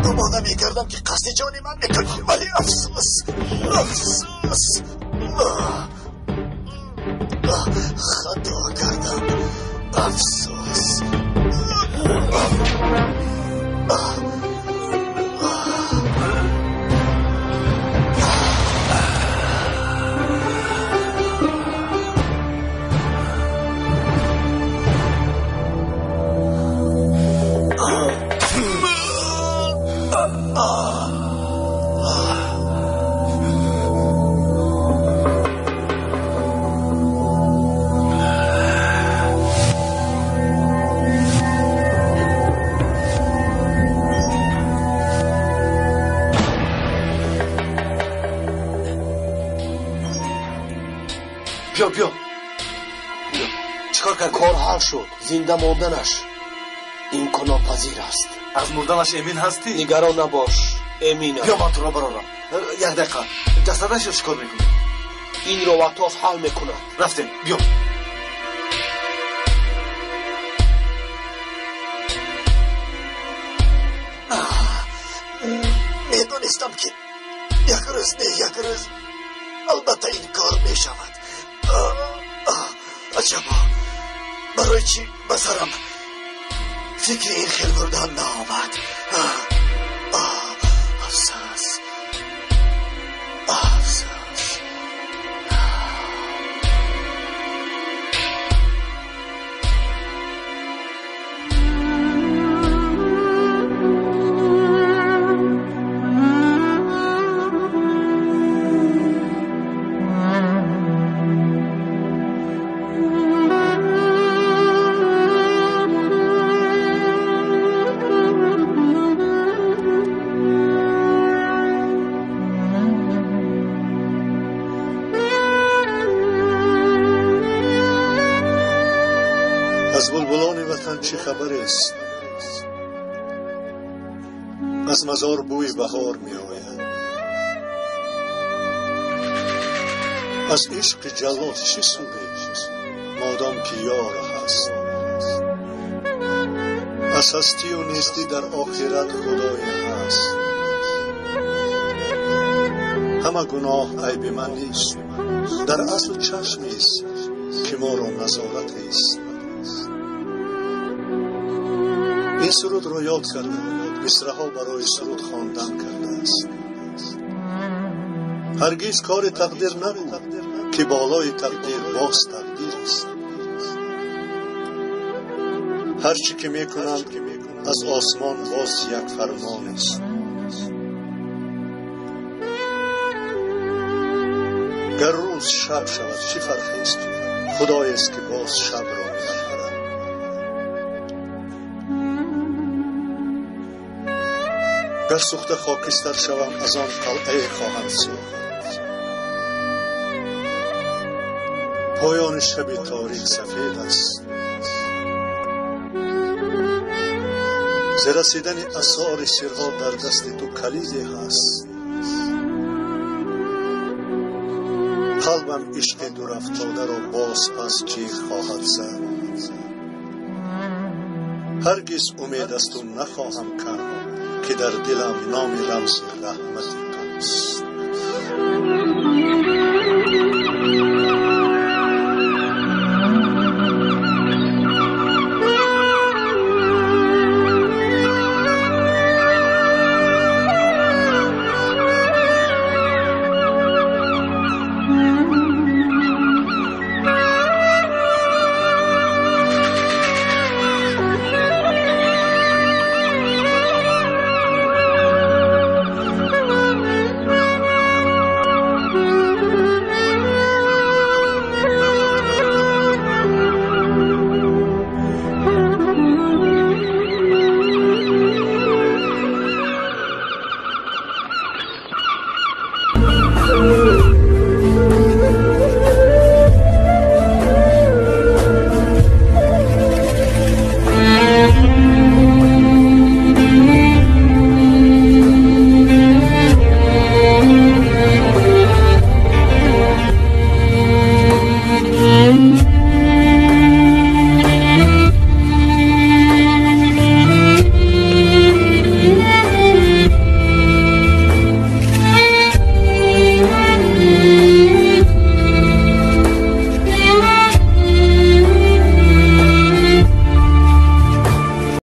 гумон намекардам, ки қасди ҷони ман мекунӣ, вале афсӯс, афсӯс, хато кардам, афсӯс. Биё, чикор кард? Кор ҳал шуд. Зинда монданаш имконнопазир аст. Аз мурданаш эмин ҳастӣ? Нигарон набош, эминам. Биё, ман туро барорам. Як дақиқа, ҷасадашро чикор мекунӣ? Инро Ваттос ҳал мекунад. Рафтем, биё. Медонистам, ки як рӯз не як рӯз албатта ин кор мешавад. Аҷабо, барои чӣ ба сарам фикри ин хел бурдан наомад? Афсӯс, афсӯс. Аз булбулони ватан чӣ хабарест? Аз мазор бӯи баҳор меояд. Аз ишқи ҷаллод чӣ суде, модом ки ёр ҳаст? Аз ҳастию нестӣ дар охират худое ҳаст. Ҳама гуноҳ айби ман нест, дар асл чашмест, ки моро назоратест. Ин сурудро ёд карда, мисраҳо барои суруд хондан кардааст. Ҳаргиз кори тақдир набуд, ки болои тақдир боз тақдир аст. Ҳар чӣ ки мекунанд, аз осмон боз як фармон аст. Гар рӯз шаб шавад, чӣ фарқест? Худоест, ки боз шабро меофарад. Гар сӯхта хокистар шавам, аз он қалъае хоҳам сӯхт. Поёни шаби торик сафед аст. Зи расидани асрори сирҳо дар дасти ту калиде ҳаст. Қалбам ишқи дурафтодаро боз пас ҷиғ хоҳад зад. Ҳаргиз умед аз ту нахоҳам кард, ки дар дилам номи рамзи раҳмати туст.